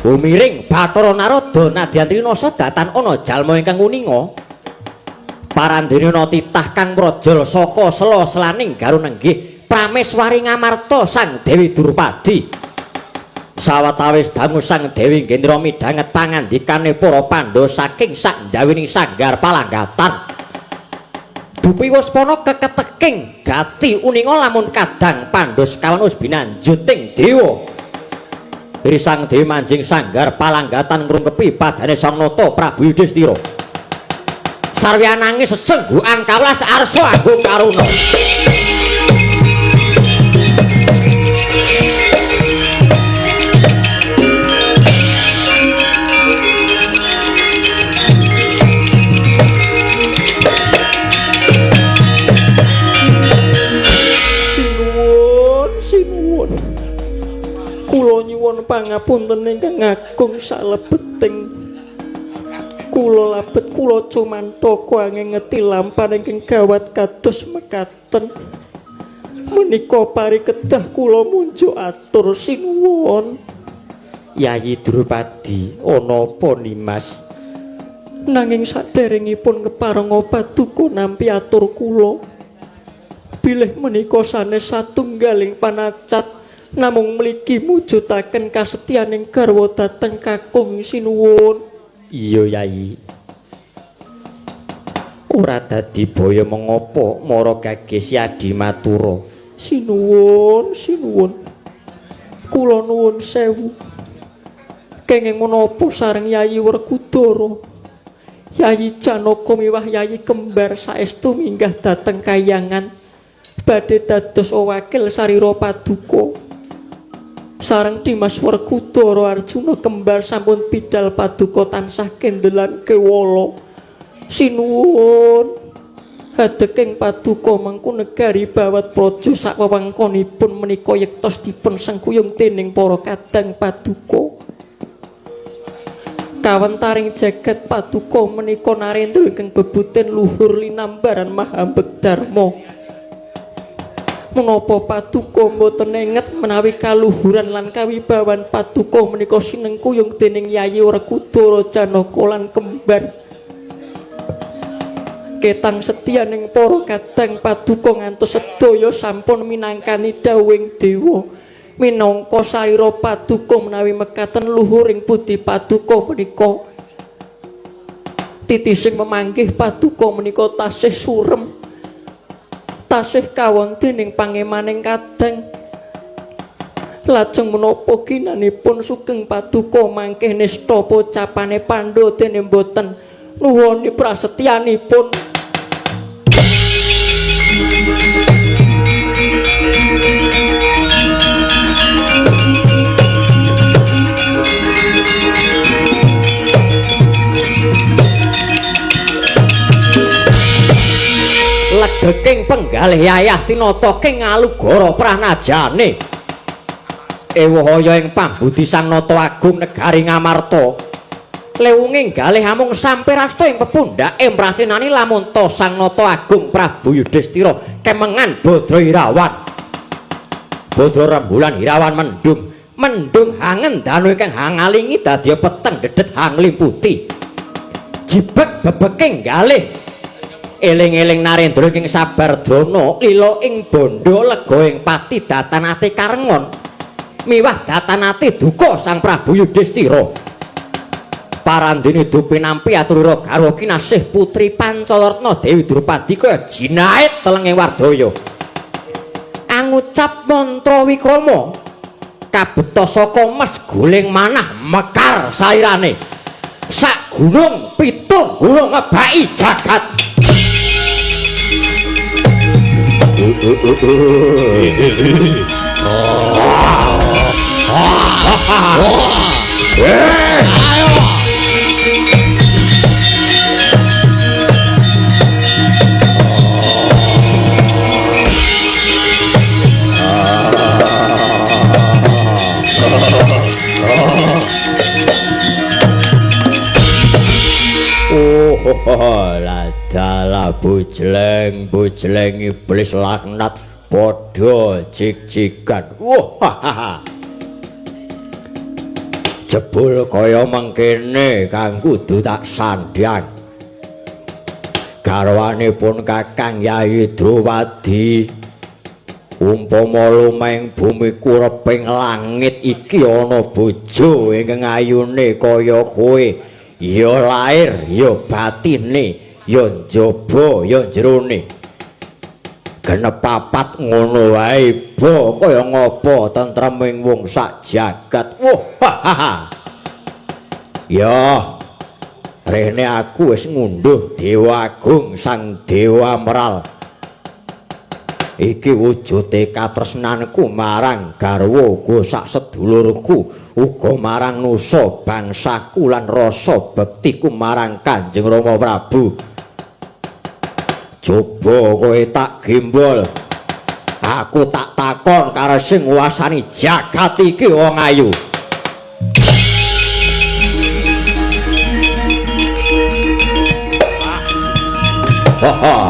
Bumiring Bathara Narada nadyan trinasa datan ana jalma ingkang uninga. Parandene ana titah kang mrojol saka sela-selaning garu nenggih Prameswari Ngamarta Sang Dewi Drupadi. Sawetawis dangu Sang Dewi Gendra midhanget pangandikane para Pandhawa saking sakjawining sanggar palanggatan. Dupi waspana keketeking gati uninga lamun kadang Pandha sekawan wis binanjuting dewa. Iri Sang Dewi manjing sanggar palanggatan ngrungkepi padane Sang Nata Prabu Yudhistira. Sarwiya nangis sesenggukan kawelas arsa agung karuna. Sinuwun, sinuwun. Kula nyuwun pangapunten ingkang agung salebeting. Kula labet kula cumantaka angin ngeti lampahan ingkang gawat kados mekaten. Menika parikedah kula munjuk atur sinuwun. Yayi Drupadi, ana apa Nimas? Nanging saderengipun keparenga paduka nampi atur kula. Bilih menika sanes satunggaling panacat namung mligi mujudaken kasetyaning garwa dhateng kakung sinuwun. Iya Yayi. Ora dadi baya mengapa mara gages Yadi matura. Sinuwun, sinuwun. Kula nuwun sewu. Kenging menapa sareng Yayi Werkudara? Yayi Janaka miwah Yayi Kembar saestu minggah dhateng kayangan badhe dados wakil sarira paduka. Sareng Dimas Werkudara Arjuna Kembar sampun bidal paduka tansah kendelan kewala. Sinuwun, hadeking paduka mangku negari Bawat Praja sakwewengkonipun menika yektos dipun sengkuyung dening para kadang paduka. Kawentaring jagat paduka menika narendra ingkang bebuten luhur linambaran Mahambegdharma. Menapa paduka mboten enget menawi kaluhuran lan kawibawan paduka menika sinengkuyung dening Yayi Werkudara Janaka lan Kembar. Ketang setyaning para kadang paduka ngantos sedaya sampun minangkani dawuhing dewa. Minangka sarira paduka menawi mekaten luhuring budi paduka menika titising memanggih paduka menika tasih surem, tasih kawon dening pangemaning kadang. Lajeng menapa ginanipun sugeng paduka mangkih nista pocapane Pandha dene mboten nuwoni prasetyanipun. Legeking penggalih yayah tinata king ngalugara pranajane. Ewahaya ing pambudi Sang Nata Agung negari Ngamarta. Lewunging galih amung sampirasta ing pepundhake mracinani lamunta Sang Nata Agung Prabu Yudhistira kemengan Badra Irawan. Badra rembulan Irawan mendung, mendung hangen danu ingkang hangalingi dadi peteng dedet hanglimputi. Jibeg bebeking galih eling-eling narendra ing sabar drana lila ing bondo lega ing pati datanate karengon miwah datanate duka Sang Prabu Yudhistira. Parandene dupi nampi aturira garwa kinasih putri Pancaratna Dewi Drupadi kaya jinait telenge wardaya. Angucap mantra wikrama kabeta saka mes guling manah mekar sairane. Sak gunung pitung gunung ngebaki jagat. Oh, ladalah bujleng bujleng iblis laknat padha jig-jigan. Wah, jebul kaya mengkene kang kudu tak sandhang. Garwanipun Kakang Yayi Drupadi, umpama lumeng bumi kureping langit iki ana bojo ingkang ayune kaya kowe, ya lair ya batine, ya njaba ya jerone. Genep papat ngono wae ba kaya ngapa tentreming wong sak jagat. Wah, ya rene aku wis ngunduh Dewa Agung Sang Dewa Meral. Iki wujude katresnanku marang garwa uga sak sedulurku, uga marang nusa bangsaku lan rasa bektiku marang Kanjeng Rama Prabu. Coba kowe tak gembol, aku tak takon karo sing nguasani jagat iki wong ayu. Haha.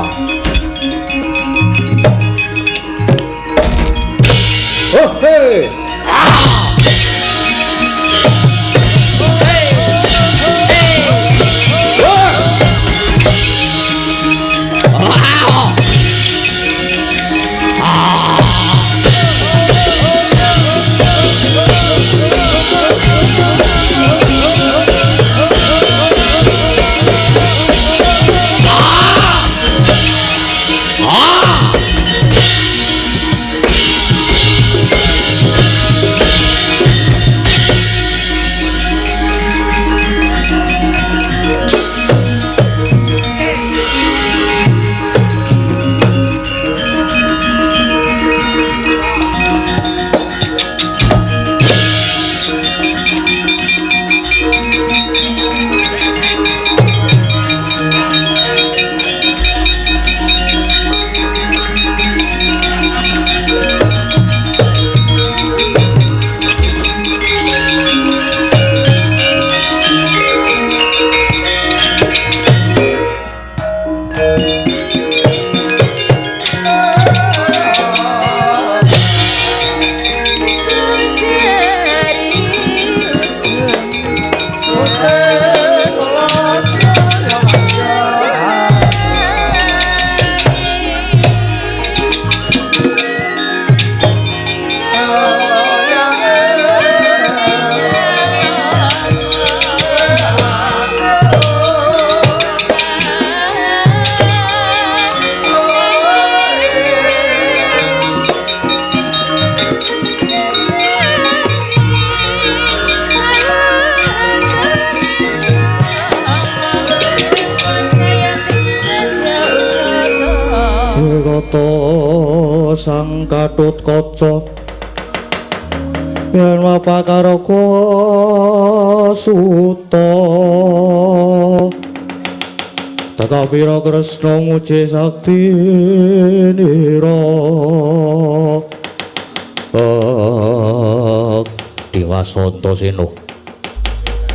Sang Gatotkaca yen wapakaraka suta Takapira Kresna muji sakti nira. Dimas Antasena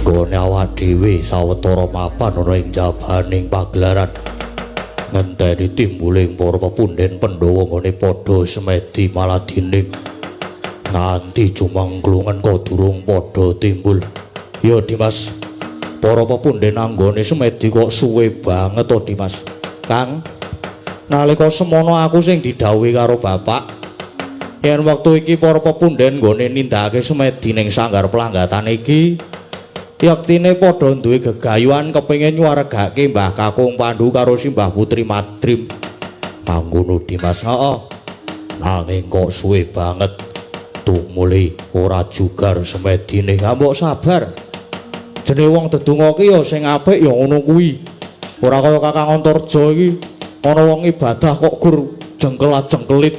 nggone awak dhewe sawetara mapan ana ing jabaning pagelaran ngenteni timbuling para pepunden Pandhawa nggone padha semedi maladining nganti jumangglungan kok durung padha timbul. Ya Dimas, para pepunden anggone semedi kok suwe banget to Dimas. Kang, nalika semono aku sing didhawuhi karo bapak yen wektu iki para pepunden nggone nindakake semedi ning sanggar pelanggatan iki yektine padha duwe gegayuhan kepengin nyuwargake Mbah Kakung Pandu karo Simbah Putri Madrim. Mangkono Dimas, heeh. Nanging kok suwe banget tumuli ora jugar semedine. Ha mbok sabar. Jenenge wong dedonga ki ya sing apik ya ngono kuwi. Ora kaya Kakang Antarja iki ana wong ibadah kok gur jengkelat-jengkelit.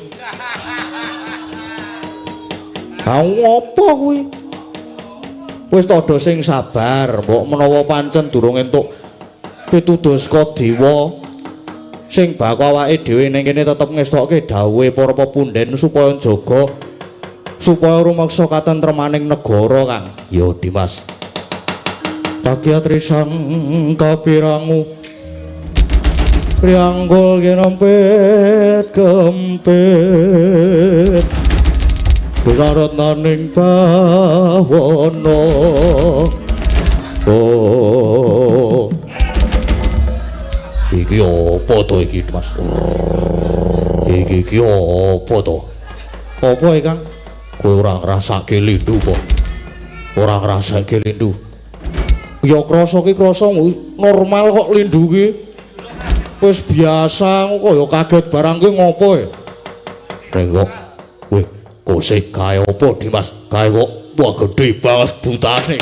Ha ngopo kuwi? Wis padha sing sabar, mbok menawa pancen durung entuk pituduh saka dewa sing bakal awake dhewe ning kene tetep ngestokke dawuhe para pepunden supaya njaga supaya rumeksa katentremaning negara, Kang. Ya Dimas. Kagiat risang kapirangu prianggul genempet kempit besarat naning bawana. Oh, iki apa to iki Mas? Iki iki apa to? Apa iki, Kang? Kowe ora ngrasake lindu apa? Ora ngrasake lindu. Ya krasa ki krasa normal kok lindu ki. Wis biasa kok ya kaget barang ki ngopo e? Ning kok weh kosek gawe apa Dimas? Gawe kok wah gedhe banget butane.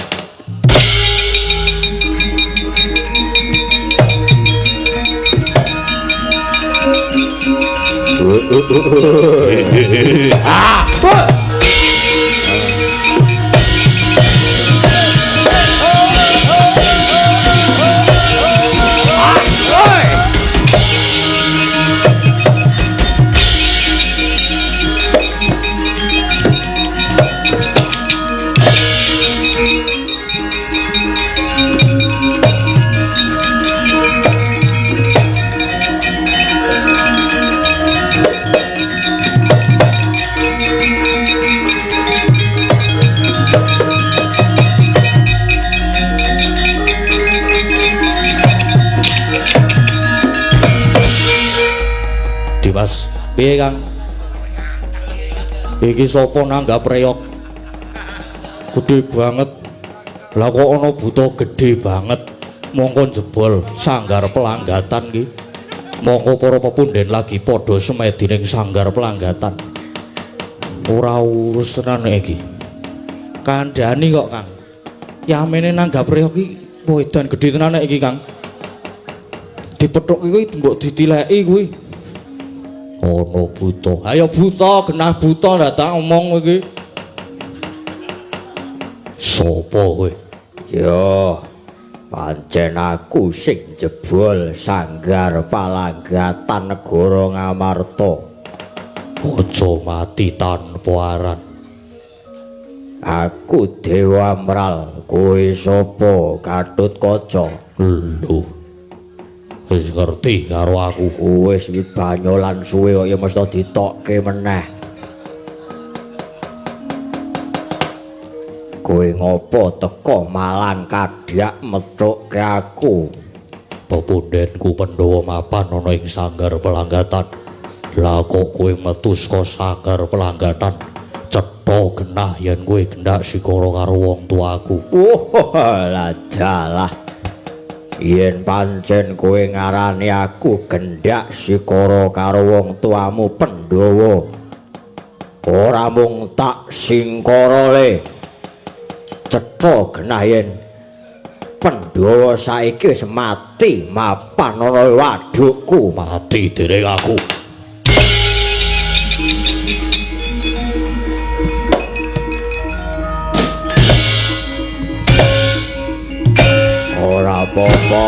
Ah! Dimas, piye Kang? Iki sapa nanggap reyok? Gedhe banget. Lah kok ana buta gedhe banget. Mongko jebol sanggar pelanggatan ki. Mongko para pepunden lagi padha semedi ning sanggar pelanggatan. Ora urus tenan iki. Kandhani kok, Kang. Yamene nanggap reyok ki wedan gedhe tenan iki, Kang. Dipethuk kuwi mbok ditileki kuwi. Ono buta. Ayo buta, genah buta ndak omong kowe iki. Sopo kowe? Ya, pancen aku sing jebol sanggar palanggatan negara Ngamarta. Aja mati tanpa aran. Aku Dewa Amral, kowe sapa? Gatotkaca. Lho. Wis ngerti karo aku. Wis iki banyolan suwe kok ya mesti ditokke meneh. Kowe ngopo teko malang kadhak methukke aku? Pepundenku Pandhawa mapan ana ing sanggar pelanggatan. Lah kok kowe metu saka sanggar pelanggatan? Cetha genah yen kowe gendak sikara karo wong tuaku. Oh, lah dalah. Yen pancen kowe ngarani aku gendak sikara karo wong tuamu Pandhawa, ora mung tak singkara le. Cetha genah yen Pandhawa saiki wis mati mapan ana wadukku. Mati dening aku. apa-apa.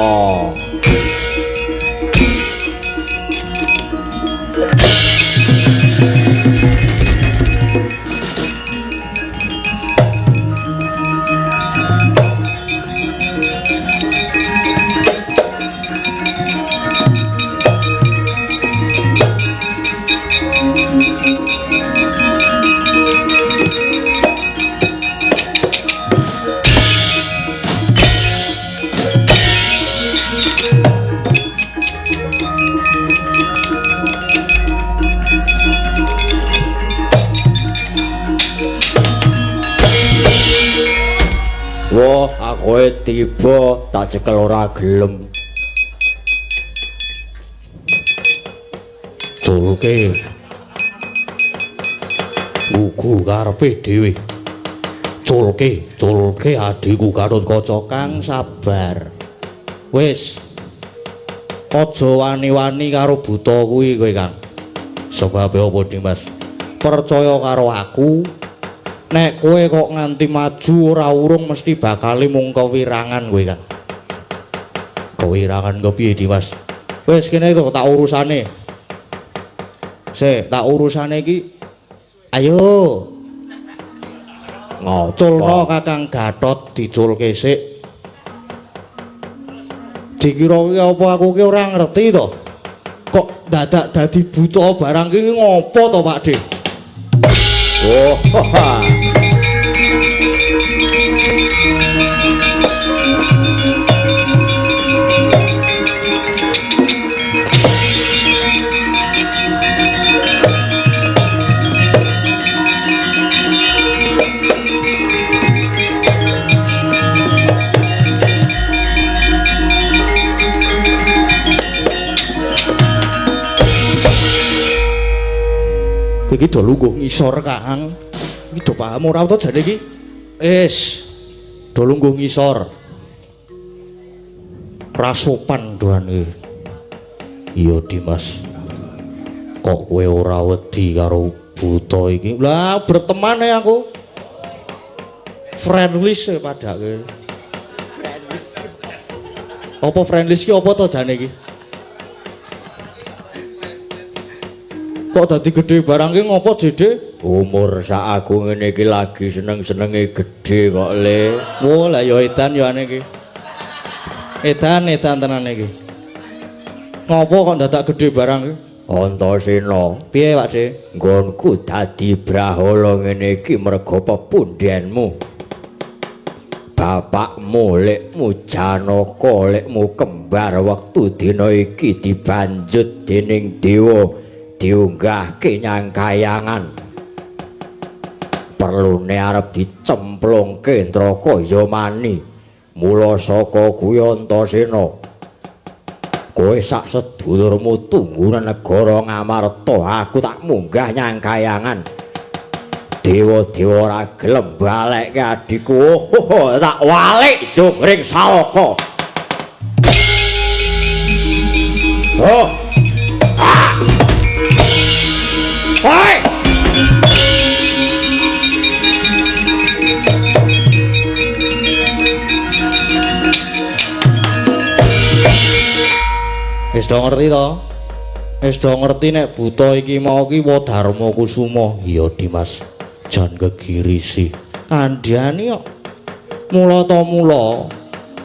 Wah, aku tiba tak cekel ora gelem. Culke. Gugu karepe dhewe. Culke, culke adhiku Gatotkaca kang sabar. Wis. Aja wani-wani karo buta kuwi kowe, Kang. Sebabe apa, Dimas? Percaya karo aku. Nek kowe kok nganti maju ora urung mesti bakale mung kewirangan kowe, Kang. Kewirangan kepiye, Dimas? Wis kene kok tak urusane. Sik, tak urusane iki. Ayo. Ngopo? Culno Kakang Gatot diculke sik. Dikira ki apa aku ki ora ngerti to? Kok dadak dadi buta barang ki ngopo to, Pak De? Oh. Iki do lungguh ngisor, Kang. Iki do paham ora to jane iki? Wis. Do lungguh ngisor. Ra sopan doan iki. Iya, Dimas. Kok kowe ora wedi karo buta iki? Lah, berteman ya aku. Friendly se padake. Apa friendly ki apa to jane iki? Kok dadi gedhe barang ki ngopo, Jede? Umur sak aku ngene iki lagi seneng-senenge gedhe kok, Le. Wo, lah ya edan ya ane iki. Edan, edan tenan iki. Ngopo kok dadak gedhe barang ki? Antasena, piye, Pak De? Nggonku dadi brahala ngene iki merga pepundhenmu. Bapakmu lekmu Janaka lekmu kembar wektu dina iki dibanjut dening dewa diunggahke nyang kayangan. Perlune arep dicemplungke neraka Yamani. Mula saka kuwi Antasena, kowe sak sedulurmu tunggu negara Ngamarta, aku tak munggah nyang kayangan. Dewa-dewa ora gelem balekke adhiku. Oh, tak walik jongring salaka. Oh. Ah. Hoi! Wis do ngerti to? Wis do ngerti nek buta iki mau ki Wadharma Kusuma. Iya, Dimas. Jan gegirisi. Kandhani kok. Mula ta mula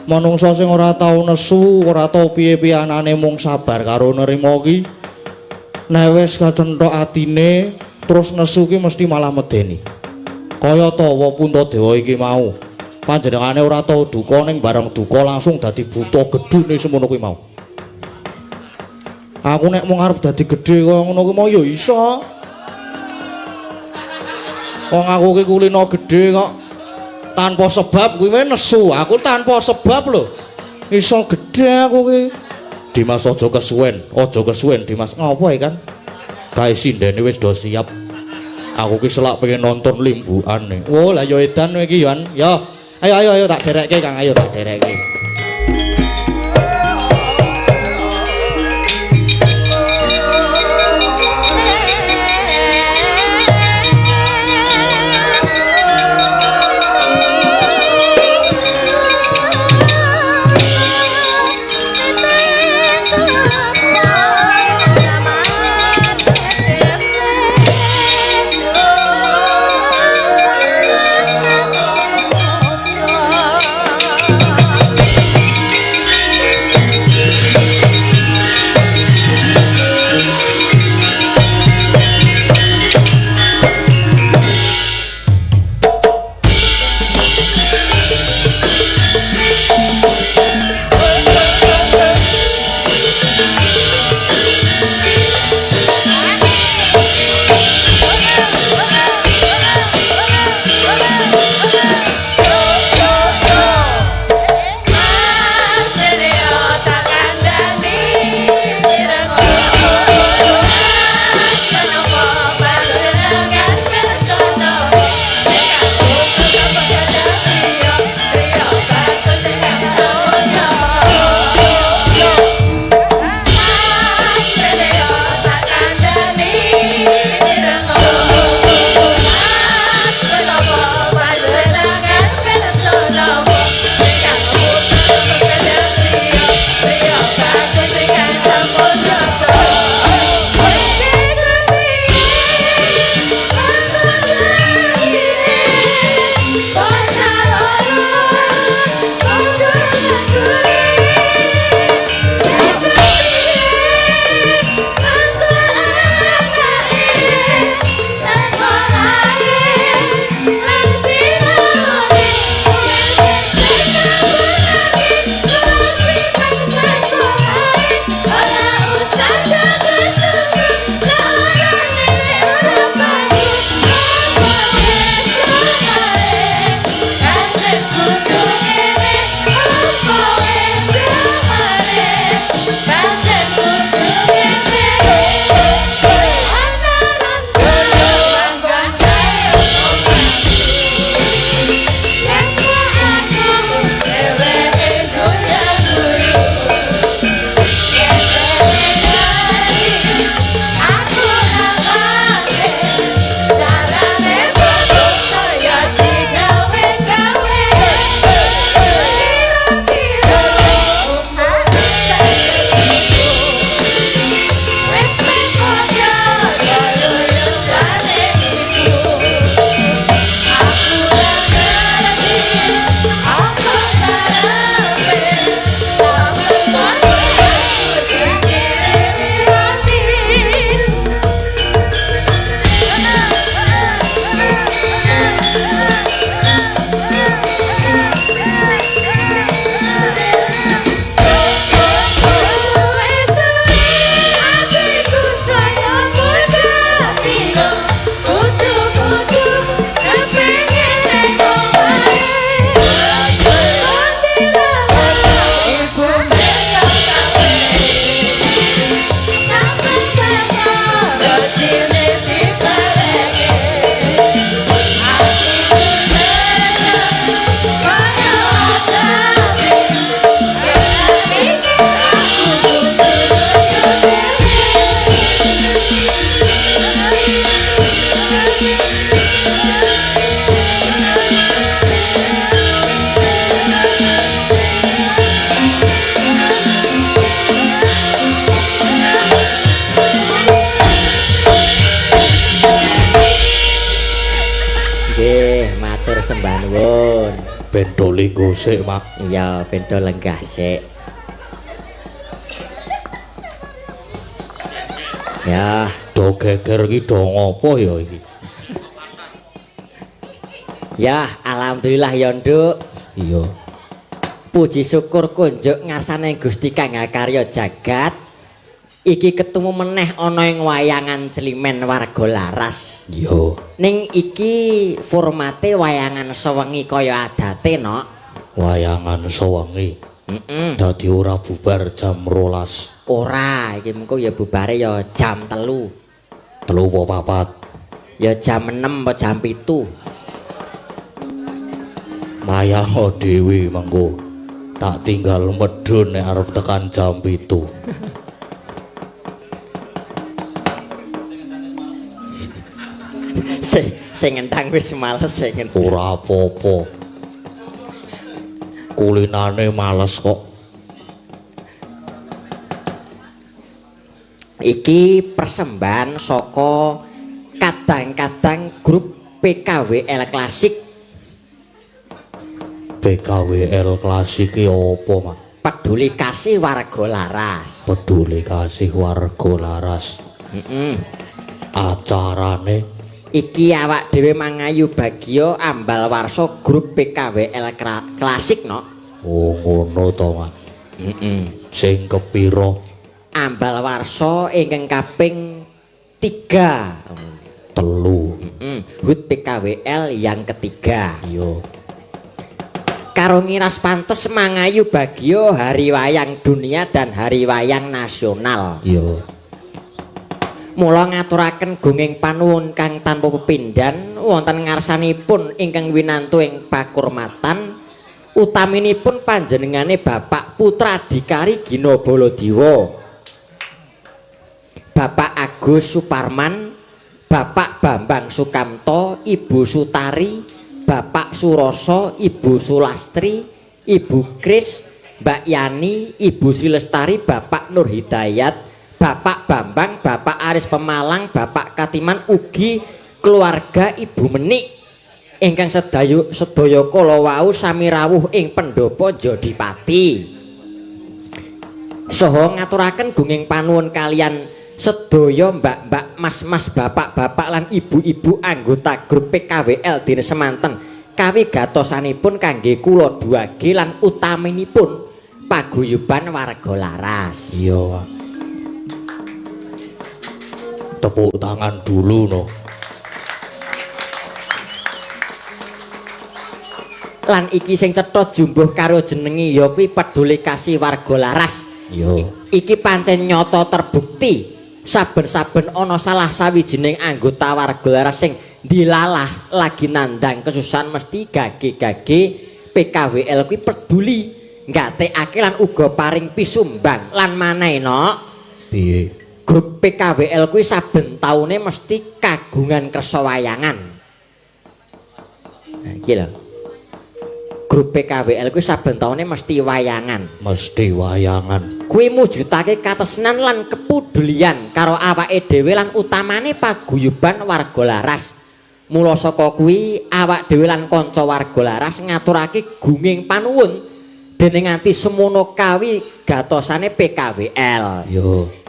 manungsa sing ora tau nesu, ora tau piye-piye anane mung sabar karo nerima ki. Nek wis kacenthok atine terus nesu ki mesti malah medeni. Kaya ta Puntadewa iki mau. Panjenengane ora tau duka ning bareng duka langsung dadi buta gedhene semono kuwi mau. Aku nek mung arep dadi gedhe kaya ngono kuwi mau ya iso. Wong aku ki kulino gedhe kok tanpa sebab kuwi wae nesu. Aku tanpa sebab lho. Iso gedhe aku ki. Dimas aja kesuwen, aja kesuwen Dimas. Ngopo iki kan? Kae sindene wis do siap. Aku ki selak pengen nonton limbukane. Oh, lah ya edan kowe iki, Yon. Yo. Ayo ayo ayo tak derekke, Kang. Ayo tak derekke. Ben do linggo sik, Mak. Iya, ben do lenggah sik. Ya, Do geger iki do ngopo ya iki? Ya, alhamdulillah ya, Nduk. Iya. Puji syukur kunjuk ngarsane Gusti kang ngakarya jagat. Iki ketemu meneh ana ing wayangan Climen warga Laras. Iya. Ning iki formate wayangan sewengi kaya adate, Nok. Wayangan sewengi. Heeh. Dadi ora bubar jam 12. Ora, iki mengko ya bubare ya jam 3. 3 apa 4? Ya jam 6 apa jam 7. Mayang dhewe mengko. Tak tinggal medhun nek arep tekan jam 7. Sing ngendang wis males sing ngendang. Ora apa-apa. Kulinane males kok. Iki persembahan saka kadang-kadang grup PKWL Klasik. PKWL Klasik ki apa, Mak? Peduli Kasih Warga Laras. Peduli Kasih Warga Laras. Heeh. Acarane iki awak dhewe mangayu bagya ambal warsa grup PKWL Klasik, Nok. Oh, ngono to, Mak. Heeh. Sing kepira? Ambal warsa ingkang kaping 3. 3. Heeh. HUT PKWL yang ketiga. Iya. Karo ngiras pantes mangayu bagya Hari Wayang Dunia dan Hari Wayang Nasional. Iya. Mula ngaturaken gunging panuwun kang tanpa pepindhan wonten ngarsanipun ingkang winantu ing pakurmatan utaminipun panjenengane Bapak Putra Dikari Gina Baladiwa, Bapak Agus Suparman, Bapak Bambang Sukamto, Ibu Sutari, Bapak Suroso, Ibu Sulastri, Ibu Kris, Mbak Yani, Ibu Sri Lestari, Bapak Nur Hidayat, Bapak Bambang, Bapak Aris Pemalang, Bapak Katiman, ugi keluarga Ibu Menik ingkang sedaya kala wau sami rawuh ing pendopo Jodipati. Saha ngaturaken gunging panuwun kalian sedaya mbak-mbak, mas-mas, bapak-bapak lan ibu-ibu anggota grup PKWL dene semanten kawigatosanipun kangge kula 2G lan utaminipun paguyuban warga Laras. Iya, Pak. Tepuk tangan dulu no. Lan iki sing cetha jumbuh karo jenenge ya kuwi Peduli Kasih Warga Laras. Iya. Iki pancen nyata terbukti saben-saben ana salah sawijining anggota warga Laras sing dilalah lagi nandang kesusahan mesti gage-gage PKWL kuwi peduli nggatekake lan uga paring pisumbang lan maneh, Nok. Piye? Grup PKWL kuwi saben taune mesti kagungan kersa wayangan. Nah, iki lho. Grup PKWL kuwi saben taune mesti wayangan. Mesti wayangan. Kuwi mujudake katresnan lan kepedulian karo awake dhewe lan utamane paguyuban warga Laras. Mula saka kuwi awak dhewe lan kanca warga Laras ngaturake gunging panuwun dene nganti semono kawi gatosane PKWL. Yo.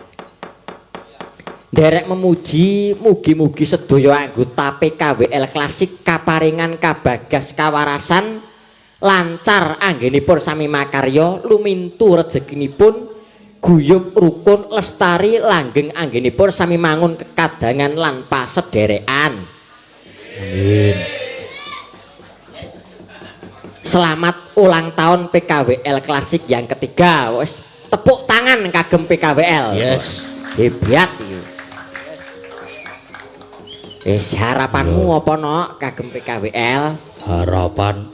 Nderek memuji mugi-mugi sedaya anggota PKWL Klasik kaparingan kabagas kawarasan lancar anggenipun sami makarya lumintu rejekinipun guyub rukun lestari langgeng anggenipun sami mangun kekadangan lan pasederekan. Amin. Selamat ulang tahun PKWL Klasik yang ketiga. Wis tepuk tangan kagem PKWL. Yes. Hebat iki. Wis harapanmu apa, Nok, kagem PKWL? Harapan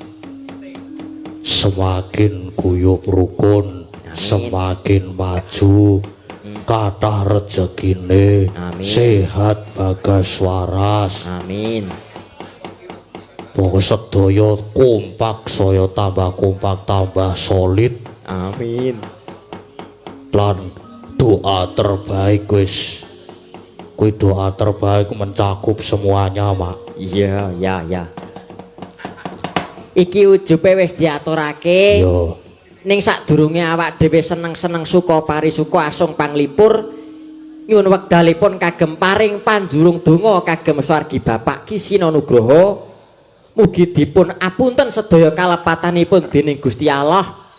semakin guyub rukun, Amin. Semakin maju, kathah rejekine, sehat bagas waras. Amin. Pokoke sedaya kompak, saya tambah kompak, tambah solid. Amin. Lan doa terbaik wis. Kuwi doa terbaik mencakup semuanya, Mak. Iya, ya, ya. Iki ujube wis diaturake. Yo. Ning sadurunge awak dhewe seneng-seneng suka parisuka asung panglipur nyuwun wekdalipun kagem paring panjurung donga kagem swargi Bapak Ki Sina Nugroho. Mugi dipun apunten sedaya kalepatanipun dening Gusti Allah.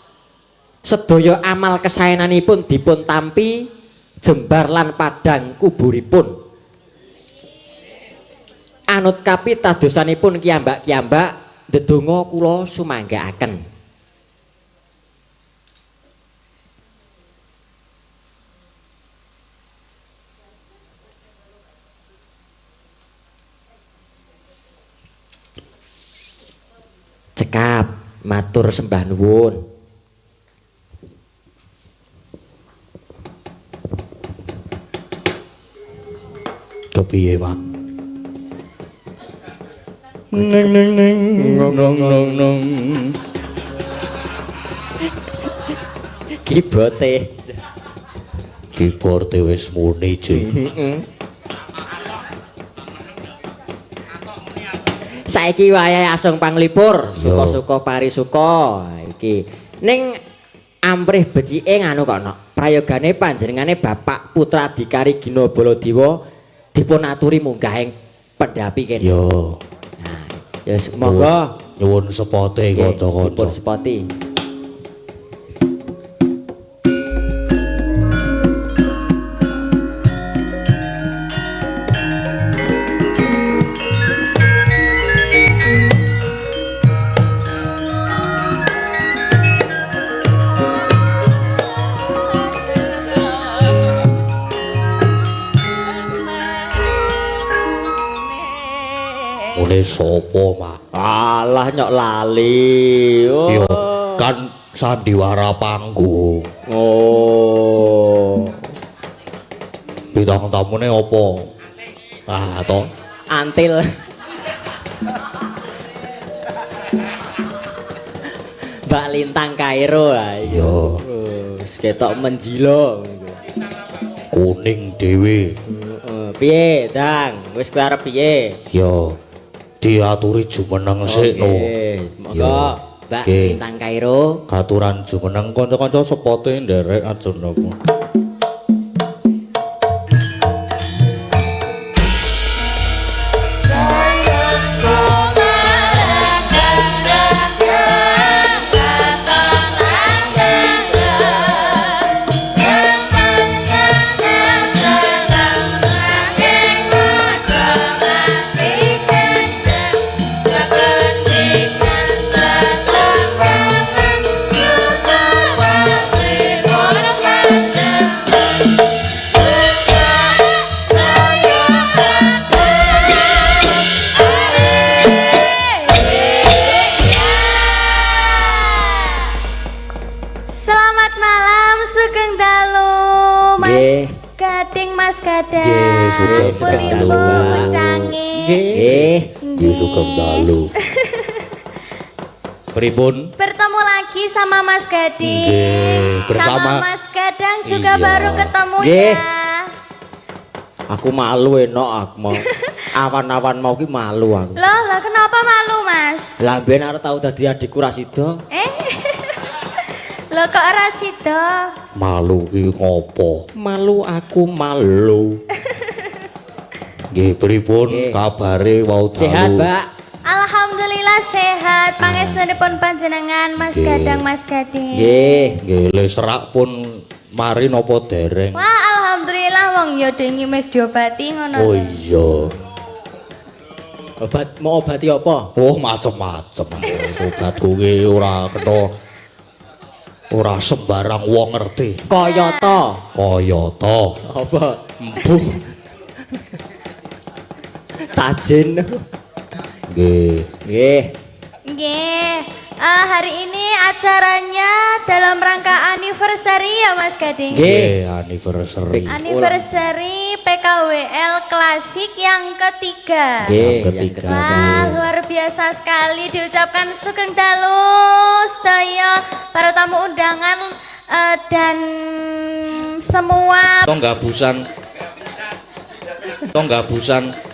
Sedaya amal kesaenanipun dipun tampi jembar lan padhang kuburipun. Anut kapitadosanipun kiyambak-kiyambak ndedonga kula sumanggaaken. Cekap matur sembah nuwun. Kepiye, Pak? Neng neng neng nong nong nong. Kibote. Keyboard wis muni, Cuy. Saiki wayahe asung panglipur, suka-suka parisuka iki. Ning amprih becike nganu kok, Nok. Prayogane panjenengane Bapak Putra Adikari Gina Baladewa dipun aturi munggah ing pendhapi kene. Yo. Nah, ya monggo nyuwun sepote kanca-kanca. Dipun sepoti. Sopo, Mak? Alah nyok lali. Oh. Yo, kan sandiwara panggung. Oh. Bintang tamune apa? Ah, to. Antil. Mbak Lintang Kairo ah. Yo. Wis ketok menjilo. Kuning dhewe. Heeh. Piye, Dang? Wis kowe arep piye? Yo. Diaturi jumeneng sik no. Monggo, Mbak Lintang Kairo. Katuran jumeneng kanca-kanca sepote nderek aja napa. Sugeng dalu. Nggih, nggih sugeng dalu. Pripun? Bertemu lagi sama Mas Gading. Nggih, bersama sama Mas Gadang juga iya. Baru ketemu nggih. Ya. Aku malu enok aku mau. Awan-awan mau ki malu aku. Loh, lah kenapa malu, Mas? Lah mbiyen arep tau dadi adikku ra sida. Loh kok ora sida? Malu ki ngopo? Malu aku malu. Nggih, pripun kabare wau dalu? Sehat, Mbak. Alhamdulillah sehat. Pangestunipun panjenengan Mas Gadang, Mas Gading. Nggih. Nggih, lesrak pun mari napa dereng? Wah, alhamdulillah wong ya dengi wis diobati ngono. Oh iya. Obat mau obati apa? Oh, macem-macem. Obatku ki ora kena ora sembarang wong ngerti. Kayata. Kayata. Apa? Embuh. Tajin. Nggih. Nggih. Nggih. Hari ini acaranya dalam rangka anniversary ya Mas Gading. Nggih, anniversary. Anniversary PKWL Klasik yang ketiga. Nggih, yang ketiga. Wah, luar biasa sekali diucapkan sugeng dalu sedaya para tamu undangan dan semua. Tonggabusan. Tonggabusan.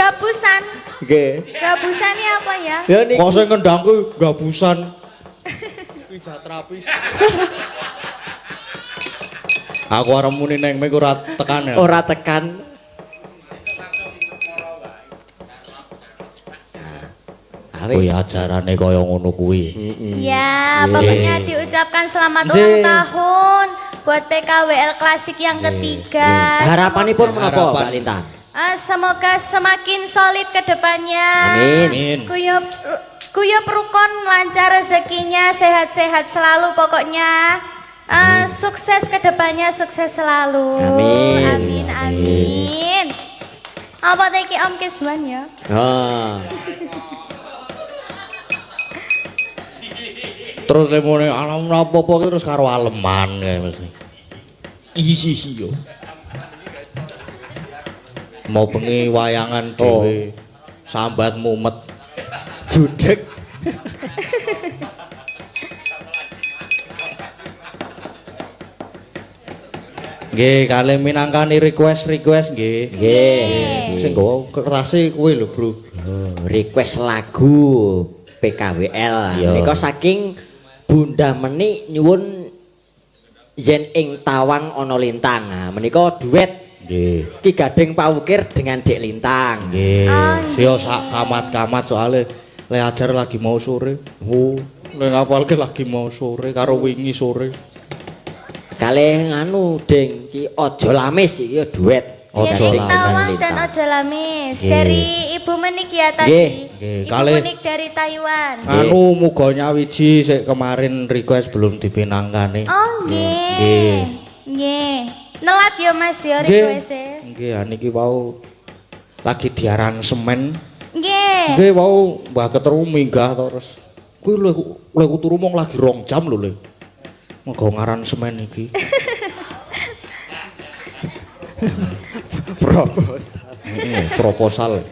Gabusan. Nggih. Gabusan ini apa ya? Ya niki. Kok sing ngendang kuwi gabusan. Pijat terapis. Aku arep muni neng mik ora tekan ya. Ora tekan. Kuwi ajarane kaya ngono kuwi. Ya, pokoknya diucapkan selamat ulang tahun buat PKWL Klasik yang ketiga. Harapanipun menapa, Mbak Lintang? Semoga semakin solid ke depannya. Amin. Guyub rukun, lancar rezekinya, sehat-sehat selalu pokoknya. Sukses ke depannya, sukses selalu. Amin. Amin, amin. Apa tadi Om Kiswan ya? Ah. Terus lemone alam apa-apa terus karo aleman kae mesti. Ih yo. Mau bengi wayangan dhewe. Sambat mumet. Judeg. Nggih, kalih minangkani request-request nggih. Nggih. Sing nggawa kertase kuwi lho, Bro. Oh, request lagu PKWL. Menika saking Bunda Menik nyuwun yen ing tawang ana lintang. Nah, menika duet nggih. Ki Gading Pawukir dengan Dek Lintang. Nggih. Sio sak kamat-kamat soalé le ajar lagi mau sore. Oh, le ngapalke lagi mau sore karo wingi sore. Kalih nganu Ding ki Aja Lamis iki duet. Aja Lamis Tawang dan Aja Lamis dari Ibu Menik ya tadi. Nggih. Ibu Menik dari Taiwan. Anu muga nyawiji sik kemarin request belum dipinangkani. Oh nggih. Nggih. Nelat ya Mas ya request-e. Nggih, niki wau lagi diaransemen. Nggih. Nggih wau Mbah Ketru minggah terus. Kuwi lho turu mong lagi 2 jam lho le. Mergo ngaransemen iki. Proposal. Proposal.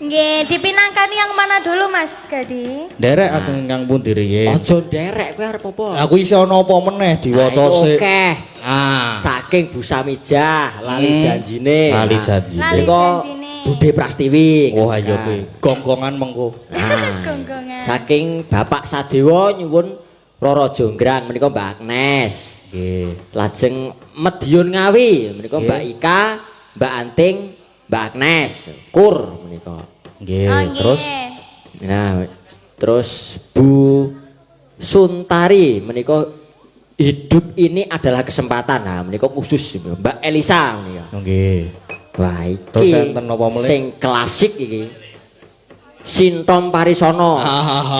Nggih, dipinangkani yang mana dulu Mas Gading? Nderek ajeng ingkang pundi riyin? Aja nderek kowe arep apa? Aku isih ana apa meneh diwaca sik. Oke. Ah. Saking Bu Samijah lali janjine. Lali janjine. Lali janjine. Bude Prastiwi. Oh ayo kuwi. Gonggongan mengko. Gonggongan. Saking Bapak Sadewa nyuwun Roro Jonggrang menika Mbak Agnes. Nggih. Lajeng Medion Ngawi menika Mbak Ika, Mbak Anting, Mbak Agnes. Kur menika. Nggih, terus nah, terus Bu Suntari menika hidup ini adalah kesempatan. Nah, menika khusus Mbak Elisa menika. Nggih. Wah, iki terus enten napa melih? Sing klasik iki. Sintom Parisono.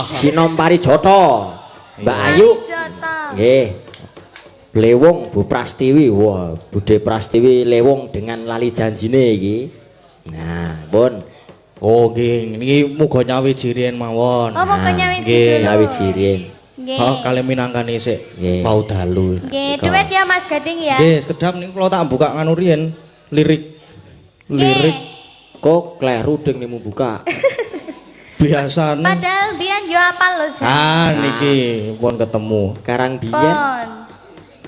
Sinom Parijoto. Mbak Ayu. Nggih. Lewung Bu Prastiwi. Wah, Bude Prastiwi Lewung dengan lali janjine iki. Nah, pun. Oh, nggih, niki muga nyawiji riyen mawon. Oh, muga nyawiji dulu. Nyawiji riyen. Nggih. Oh, kalih minangkani sik wau dalu. Nggih, duet ya Mas Gading ya. Nggih, sekedap niku kula tak buka nganu riyen lirik. Lirik. Kok kleru ding nimu buka. Biasane. Padahal biyen yo apal lho. Ah, niki pun ketemu. Karang biyen.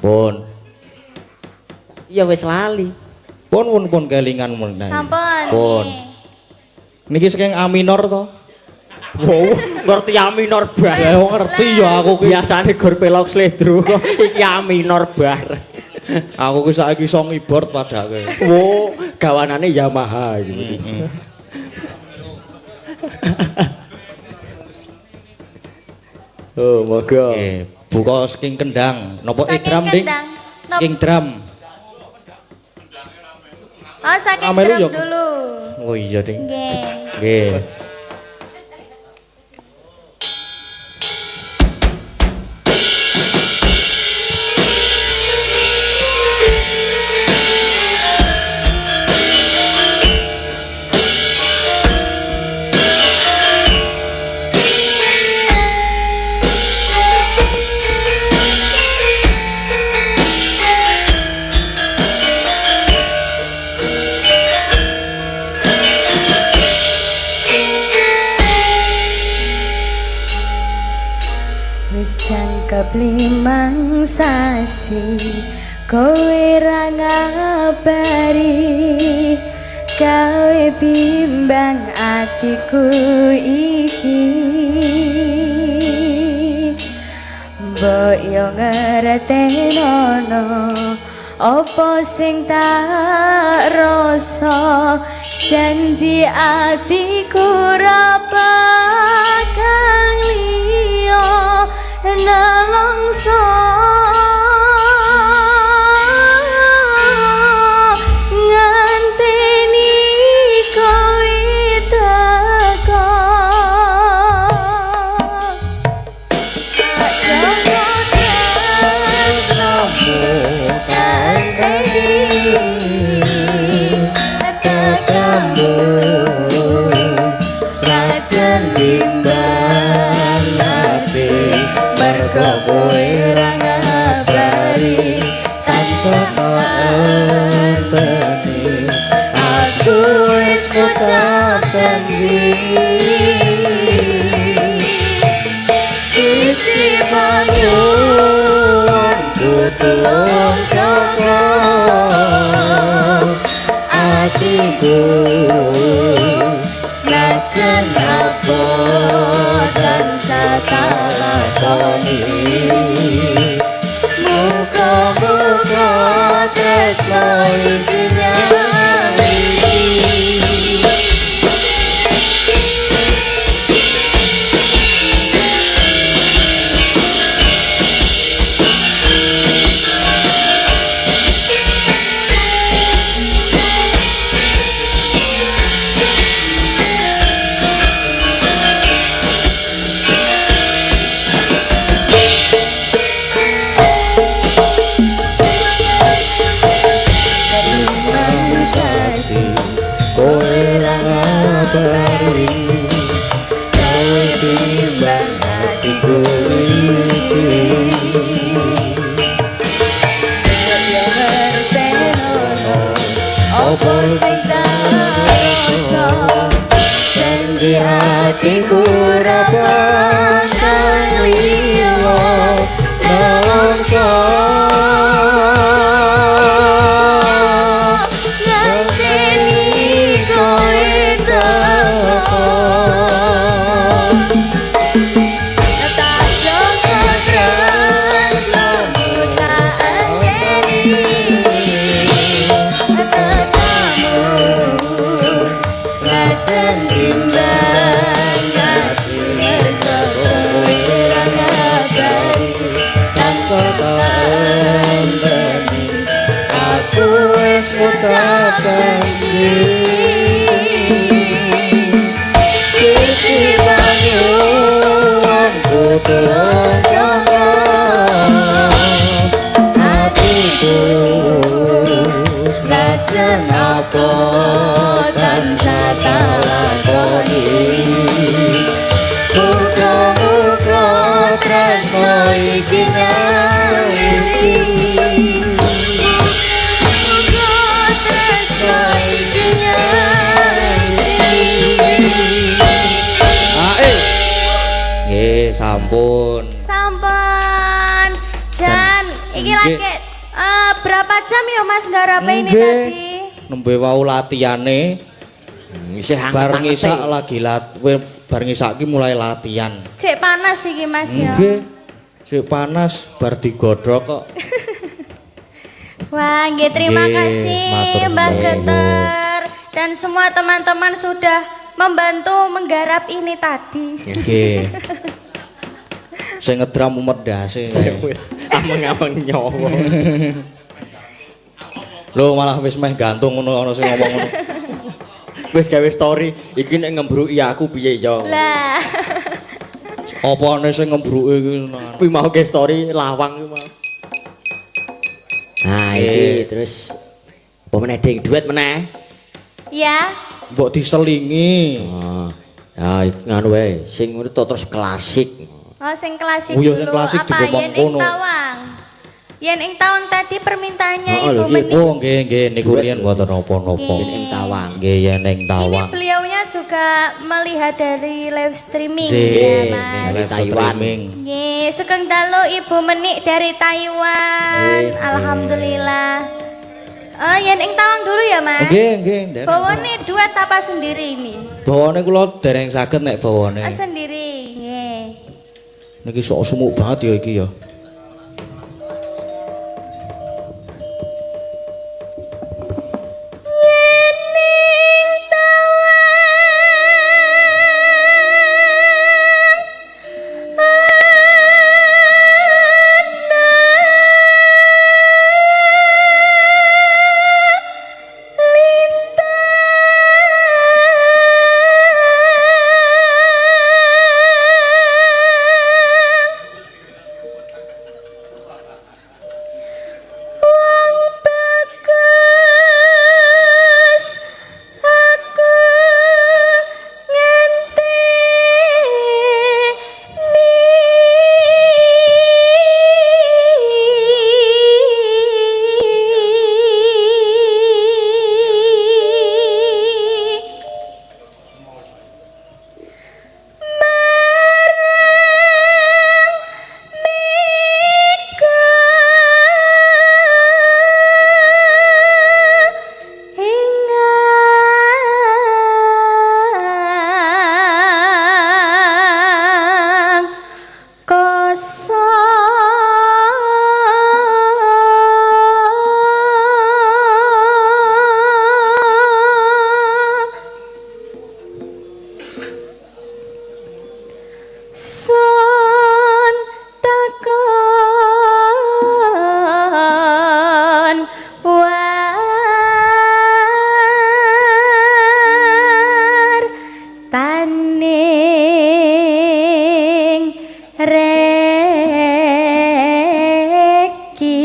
Pun. Ya wis lali. Pun pun pun kelingan meneh. Sampun. Pun. Niki saking A minor to? Wow, ngerti A minor bar. Ya ngerti ya aku ki. Biasane gur pelok sledro kok iki A minor bar. Aku ki saiki iso ngibord padake. Wo, gawanane Yamaha iki. Oh, monggo. Nggih, buka saking kendang. Napa drum, Ding? Saking drum. Oh, saking drum dulu. Oh iya, Ding. Nggih. Nggih. Jangkep 5 sasi kowe ra ngabari Gawe bimbang atiku iki. Mbok yo ngertenono apa sing tak rasa, janji atiku ra bakal liya nelongso. Ngenteni kowe teko, aja tresnomu kandhani tekamu Senajan bimbang ati mergo kowe ra ngabari, tansah tak enteni aku wis ngucap janji. Siji panyuwunku tulung jaga atiku, senajan apa tansah tak lakoni. Muga-muga tresno iki nyawiji. Kowe ra ngabari, gawe bimbang atiku iki. Yo ngertenono apa sing tak rasa, janji atiku ra bakal liya nelongso. Ngenteni kowe teko, tak jaga tresnomu tak enteni tekamu, senajan bimbang ati mergo kowe ra ngabari, tansah tak enteni aku wis ngucap janji. Siji panyuwunku tulung jaga atiku, senajan apa tansah tak lakoni. Muga-muga tresno iki nyawiji. Muga tresno iki nyawiji. Nggih, sampun. Sampun. Jan, iki Nggih. lagi berapa jam ya Mas nggarepe ini Nggih. tadi? Nembe wau latihane Isih bar anget-angete. ngisak lagi bar ngisak ki mulai latihan. Cek panas iki Mas ya. Nggih. Sik panas bar digodhog kok. Wah, nggih terima Nggih, kasih matur Mbah nuwun. Geter dan semua teman-teman sudah membantu menggarap ini tadi. Nggih. Sing ngedram mumet ndase. Ameng-ameng nyawa. Lho malah wis meh gantung ngono ana sing ngomong ngono. Wis gawe story iki nek ngembruki aku piye ya. Lah, Apane sing ngembruke iki? Kuwi mau ge story lawang kuwi mau. Nah, iki terus apa meneh ding duet meneh? ya. Mbok diselingi. Ah, ya iki nganu wae, sing ngono to terus klasik. Oh, sing klasik Oh, iya, sing dulu. klasik Apa digo yen ing mengkono. tawang? Yen ing tawang tadi permintaannya Oh, Ibu lho, iki. Menik. Oh nggih nggih niku riyen mboten napa-napa. Nggih. Ing tawang. Nggih yen ing Ini tawang. beliaunya juga melihat dari live streaming Nggih, ya, Mas. live Taiwan. streaming. Nggih, sugeng dalu Ibu Menik dari Taiwan. Nggih. Alhamdulillah. Heeh, yen ing tawang dulu ya, Mas. Nggih, nggih, nderek. Bawane duet apa sendiri ini? Bawane kula dereng saged nek bawane. Oh, sendiri, nggih. Niki sok sumuk banget ya iki ya. Yen ing tawang ana lintang wong bagus aku ngenteni marang mega ingang kosong sun takon war taning reki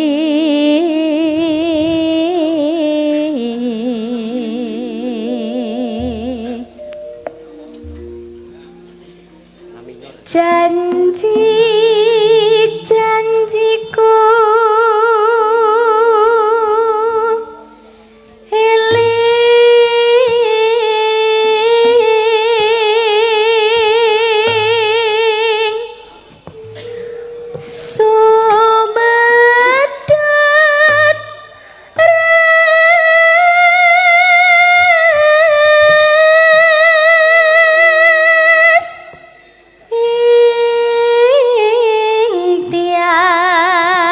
janji janjiku eling sumedhut res ing tias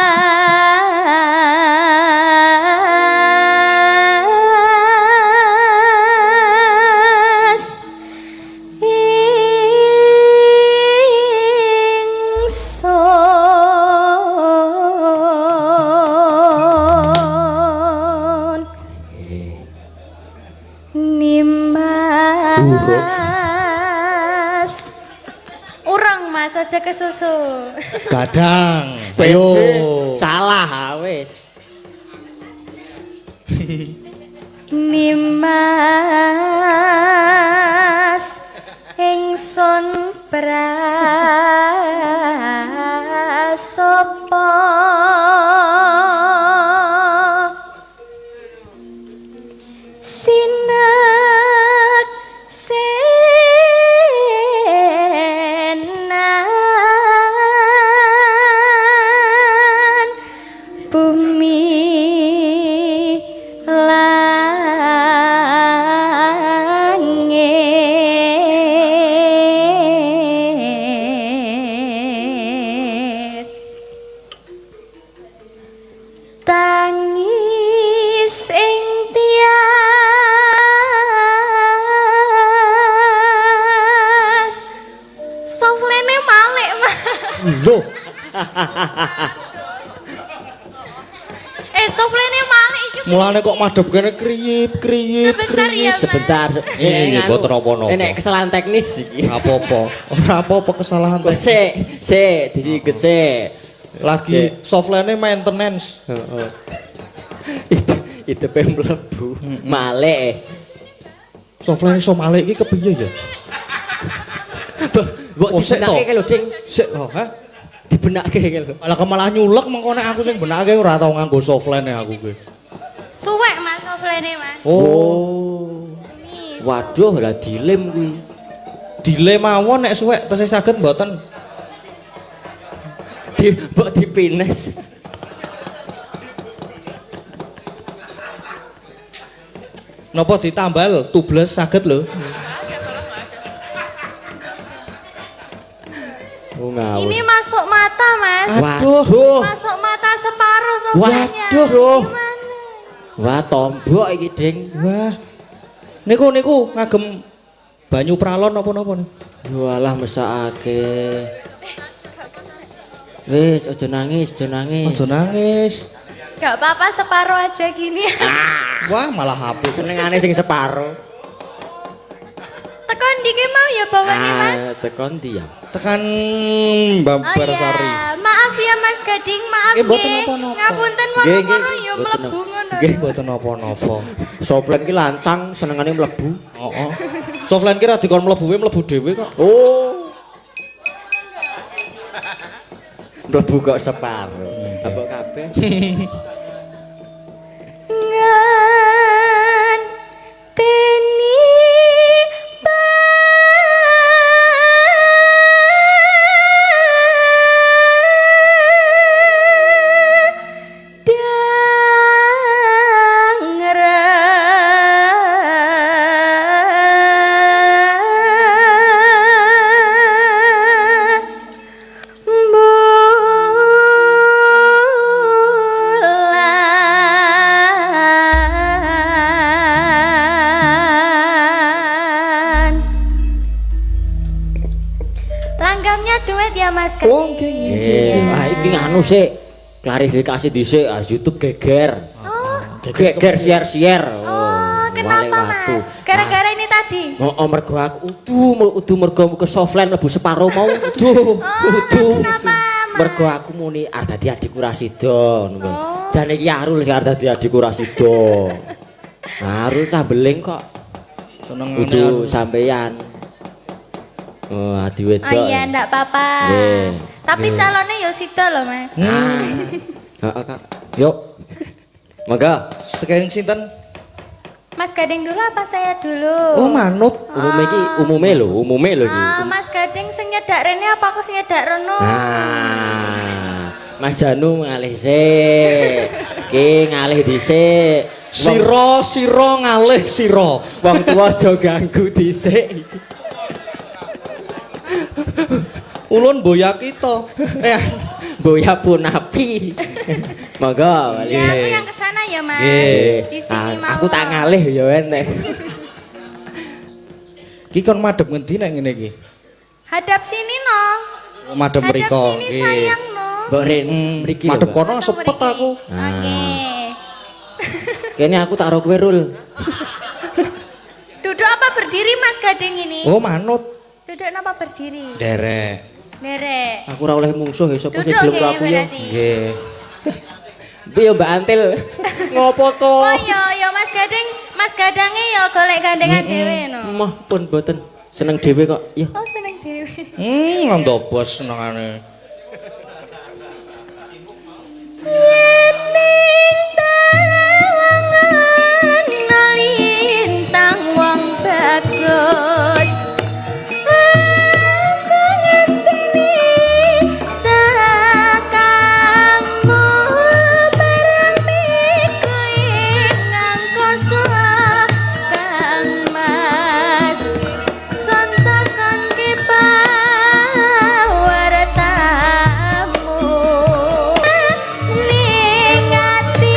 ingsun Nimas Urang Mas aja kesusu. Gadang. Ayo. Salah ah, wis. Nimas ingsun prasapa sinek senan bumi langit tangis ing tias soflene malik Mas. Lho, Eh soflene malik iki mulane kok madhep kene kriyip kriyip sebentar kriyip. ya Mas. Sebentar. Iya, mboten napa-napa. Nek kesalahan teknis iki. Ora apa-apa. Ora apa-apa kesalahan teknis. Sik, sik disiget sik. Lagi softline maintenance. Heeh. Itu pe mlebu. Malik. Softline iso malik iki kepiye ya? Mbok Oh, sik to. dibenake lho, Ding. Sik to, ha? Dibenake lho. Malah malah nyulek mengko nek aku sing benake ora tau nganggo softline aku kuwi. Suwek Mas soflene Mas. Oh. Ini Waduh, lah dilem kuwi. Dile mawon nek suwek tesih saged mboten. Di mbok dipines. Napa ditambal tubles saged lho. Ini masuk mata, Mas. Waduh. Masuk mata separuh sofanya. Waduh. Gimana? Wah, tombok iki, Ding. Wah. Niku niku ngagem banyu pralon napa-napa niku. Walah mesakake. Wis, aja nangis, aja nangis. Aja nangis. Gak apa-apa separuh aja gini. Wah, malah apik. Senengane sing separo. Tekon ndi ki mau ya bawane, Mas? Tekon ndi ya? Tekan Babarsari. Oh, iya. Maaf ya Mas Gading, maaf nggih. Ngapunten moro-moro ya mlebu ngono. Nggih, mboten napa-napa. Soflen ki lancang senengane mlebu. Heeh. Soflen ki ra dikon mlebu wae mlebu dhewe kok. Oh. Mlebu kok separo. Abok kabeh. Ngenteni Sik klarifikasi dhisik, YouTube geger. Oh, geger siar-siar. Oh, kenapa Mas? Gara-gara ini tadi. Oh, mergo aku udu mergo ke Soflen mlebu separo mau. Udu. Udu. Mergo aku muni arep dadi adikku ra sida ngono. Jane iki Arul sing arep dadi adikku ra sida. Arul sambeling kok. Senengane udu sampeyan. Oh, adi wedok. Oh iya, ndak apa-apa. Tapi calonnya ya sida loh, Mas. Heeh, Kak. Yuk. Monggo. Sekeng sinten? Mas Gading dulu apa saya dulu? Oh, manut. Umume iki, umume lho, umume lho iki. Mas Gading sing nyedak rene apa aku sing nyedak rono? Ah. Mas Janu ngalih sik. Ki ngalih dhisik. Sira sira ngalih sira. Wong tuwa aja ganggu dhisik. Ulun boya kita. Boya punapi. Monggo. Ya aku yang kesana ya, Mas. Di sini mau. Aku tak ngalih ya enek. Ki kon madhep ngendi nek ngene iki? Hadap sini no. Madhep mriko. Hadap sini sayang no. Mbok Rin, mriki. Madhep kono sepet aku. Oke. Kene aku tak ro kowe Rul. Duduk apa berdiri Mas Gading ini? Oh, manut. Duduk napa berdiri? Derek. Derek. Aku ora oleh mungsuh ya sapa sing gelem karo aku ya. Nggih. Piye Mbak Antil? Ngopo to? Oh iya ya Mas Gading, Mas Gadange ya golek gandengan dhewe no. Moh pun mboten. Seneng dhewe kok. Ya. Oh, seneng dhewe. Ngandha bos senengane. Yen ning tawangan lintang wong bagus. Ning ati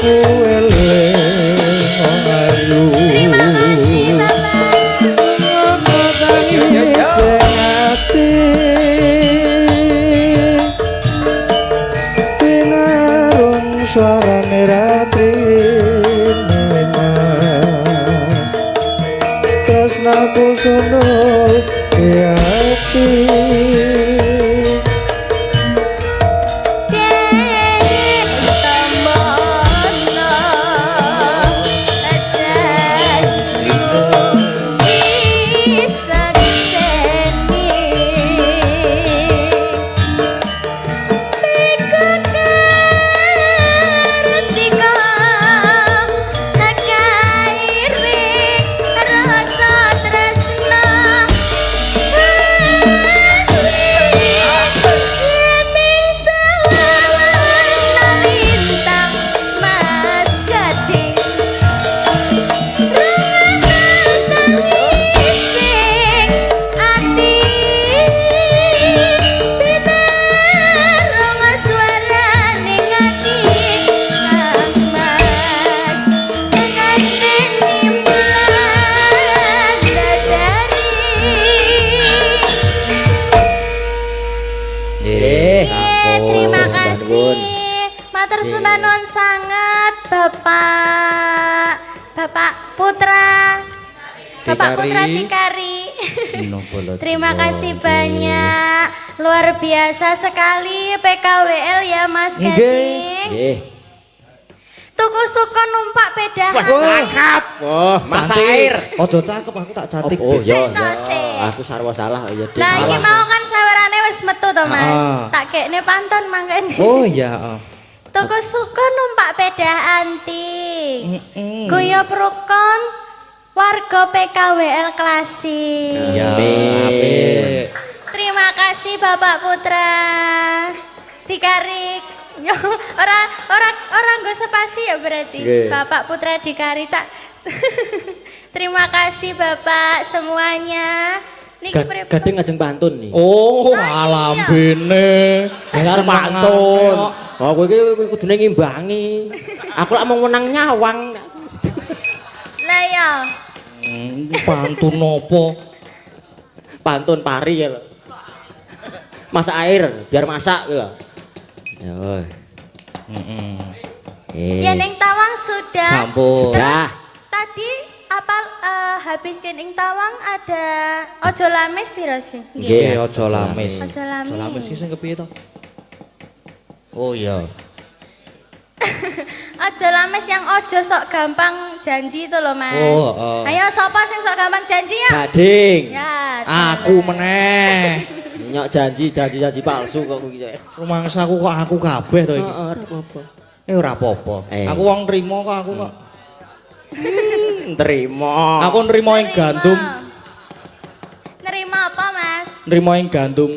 Aku eling ayu. Terima kasih, Bapak. Tangis ati tinarung suarane ratri mas tresnaku sunul di ati. Temono janjiku disekseni Pikukartika kairing rasa tresna Yening dalan lintang Mas Gading Tangising ati pinarung suarane ngati Kang Mas nganteni bulan dadari. Nggih, Terima sampun. kasih. Matur sembah nuwun sanget Bapak Bapak Putra Bapak Putra Dikari. Dikari. Terima kasih banyak. Luar biasa sekali PKWL ya, Mas Gading. Nggih. Tuku sukun numpak peda. Wah, cakep. Oh, masak air. Ojo cakep, aku tak cantik. Oh, iya, Sik to, iya. sik. Aku sarwa salah ya. Dik. Lah, iki mau kan sawerane wis metu to, Mas. Ah. Tak kekne pantun mangkene. Oh iya, oh. Tuku sukun numpak peda antik. Guyub rukun warga PKWL Klasik. Iya, apik. Terima kasih, Bapak Putra. Dikari. Yo, ora ora ora nggo sepasi ya berarti. Nggih. Bapak Putra Dikari tak. Terima kasih, Bapak semuanya. Niki pripun? Gading ngajeng pantun nih. Oh, alambene. Dasar pantun. Oh, kowe iki kudune ngimbangi. Aku lak mau menang nyawang. Lah ya. Pantun nopo? Pantun pari ya lho. Masak air biar masak gitu lho. Ya. Heeh. Yen ing Tawang sudah. Sampun. Sudah. Tadi apa habis yen ing Tawang ada Ojo Lamis sih? Nggih. Nggih, aja lamis. Aja lamis. Aja lamis iki sing kepiye to? Oh iya. Ojo lamis yang ojo sok gampang janji itu loh, Mas. Oh, heeh. Ayo, sapa sing sok gampang janji ya? Gading. Ya. Aku meneh. Nyok janji janji janji palsu kok kuwi. Rumangsaku kok aku kabeh to iki. Heeh, ora apa-apa. Eh, ora apa-apa. Eh. Aku wong nrimo kok aku kok. Terima. Aku nrimo ing gandum, Nerima apa, Mas? Nrimo ing gandum.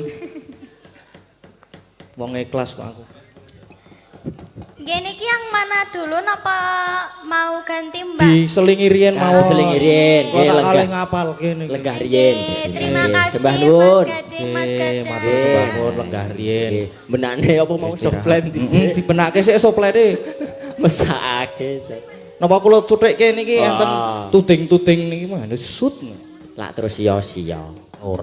Wong ikhlas kok aku. Gini ki yang mana dulu, napa mau ganti Mbak? Diselingi riyen mawon. Diselingi riyen, Kok tak nggih, kalih lenggah. ngapalke niki. Lenggah riyen. Nggih, terima kasih, Sembah Mas nuwun. Gading, Mas Nggih, Gading. matur sembah nuwun, lenggah riyen. Nggih, benane apa mau soplen dhisik. Dibenake sik soplene. Mesake. Napa kula cuthikke niki Wah. enten tuding-tuding niki mah sut. Lak terus sia-sia.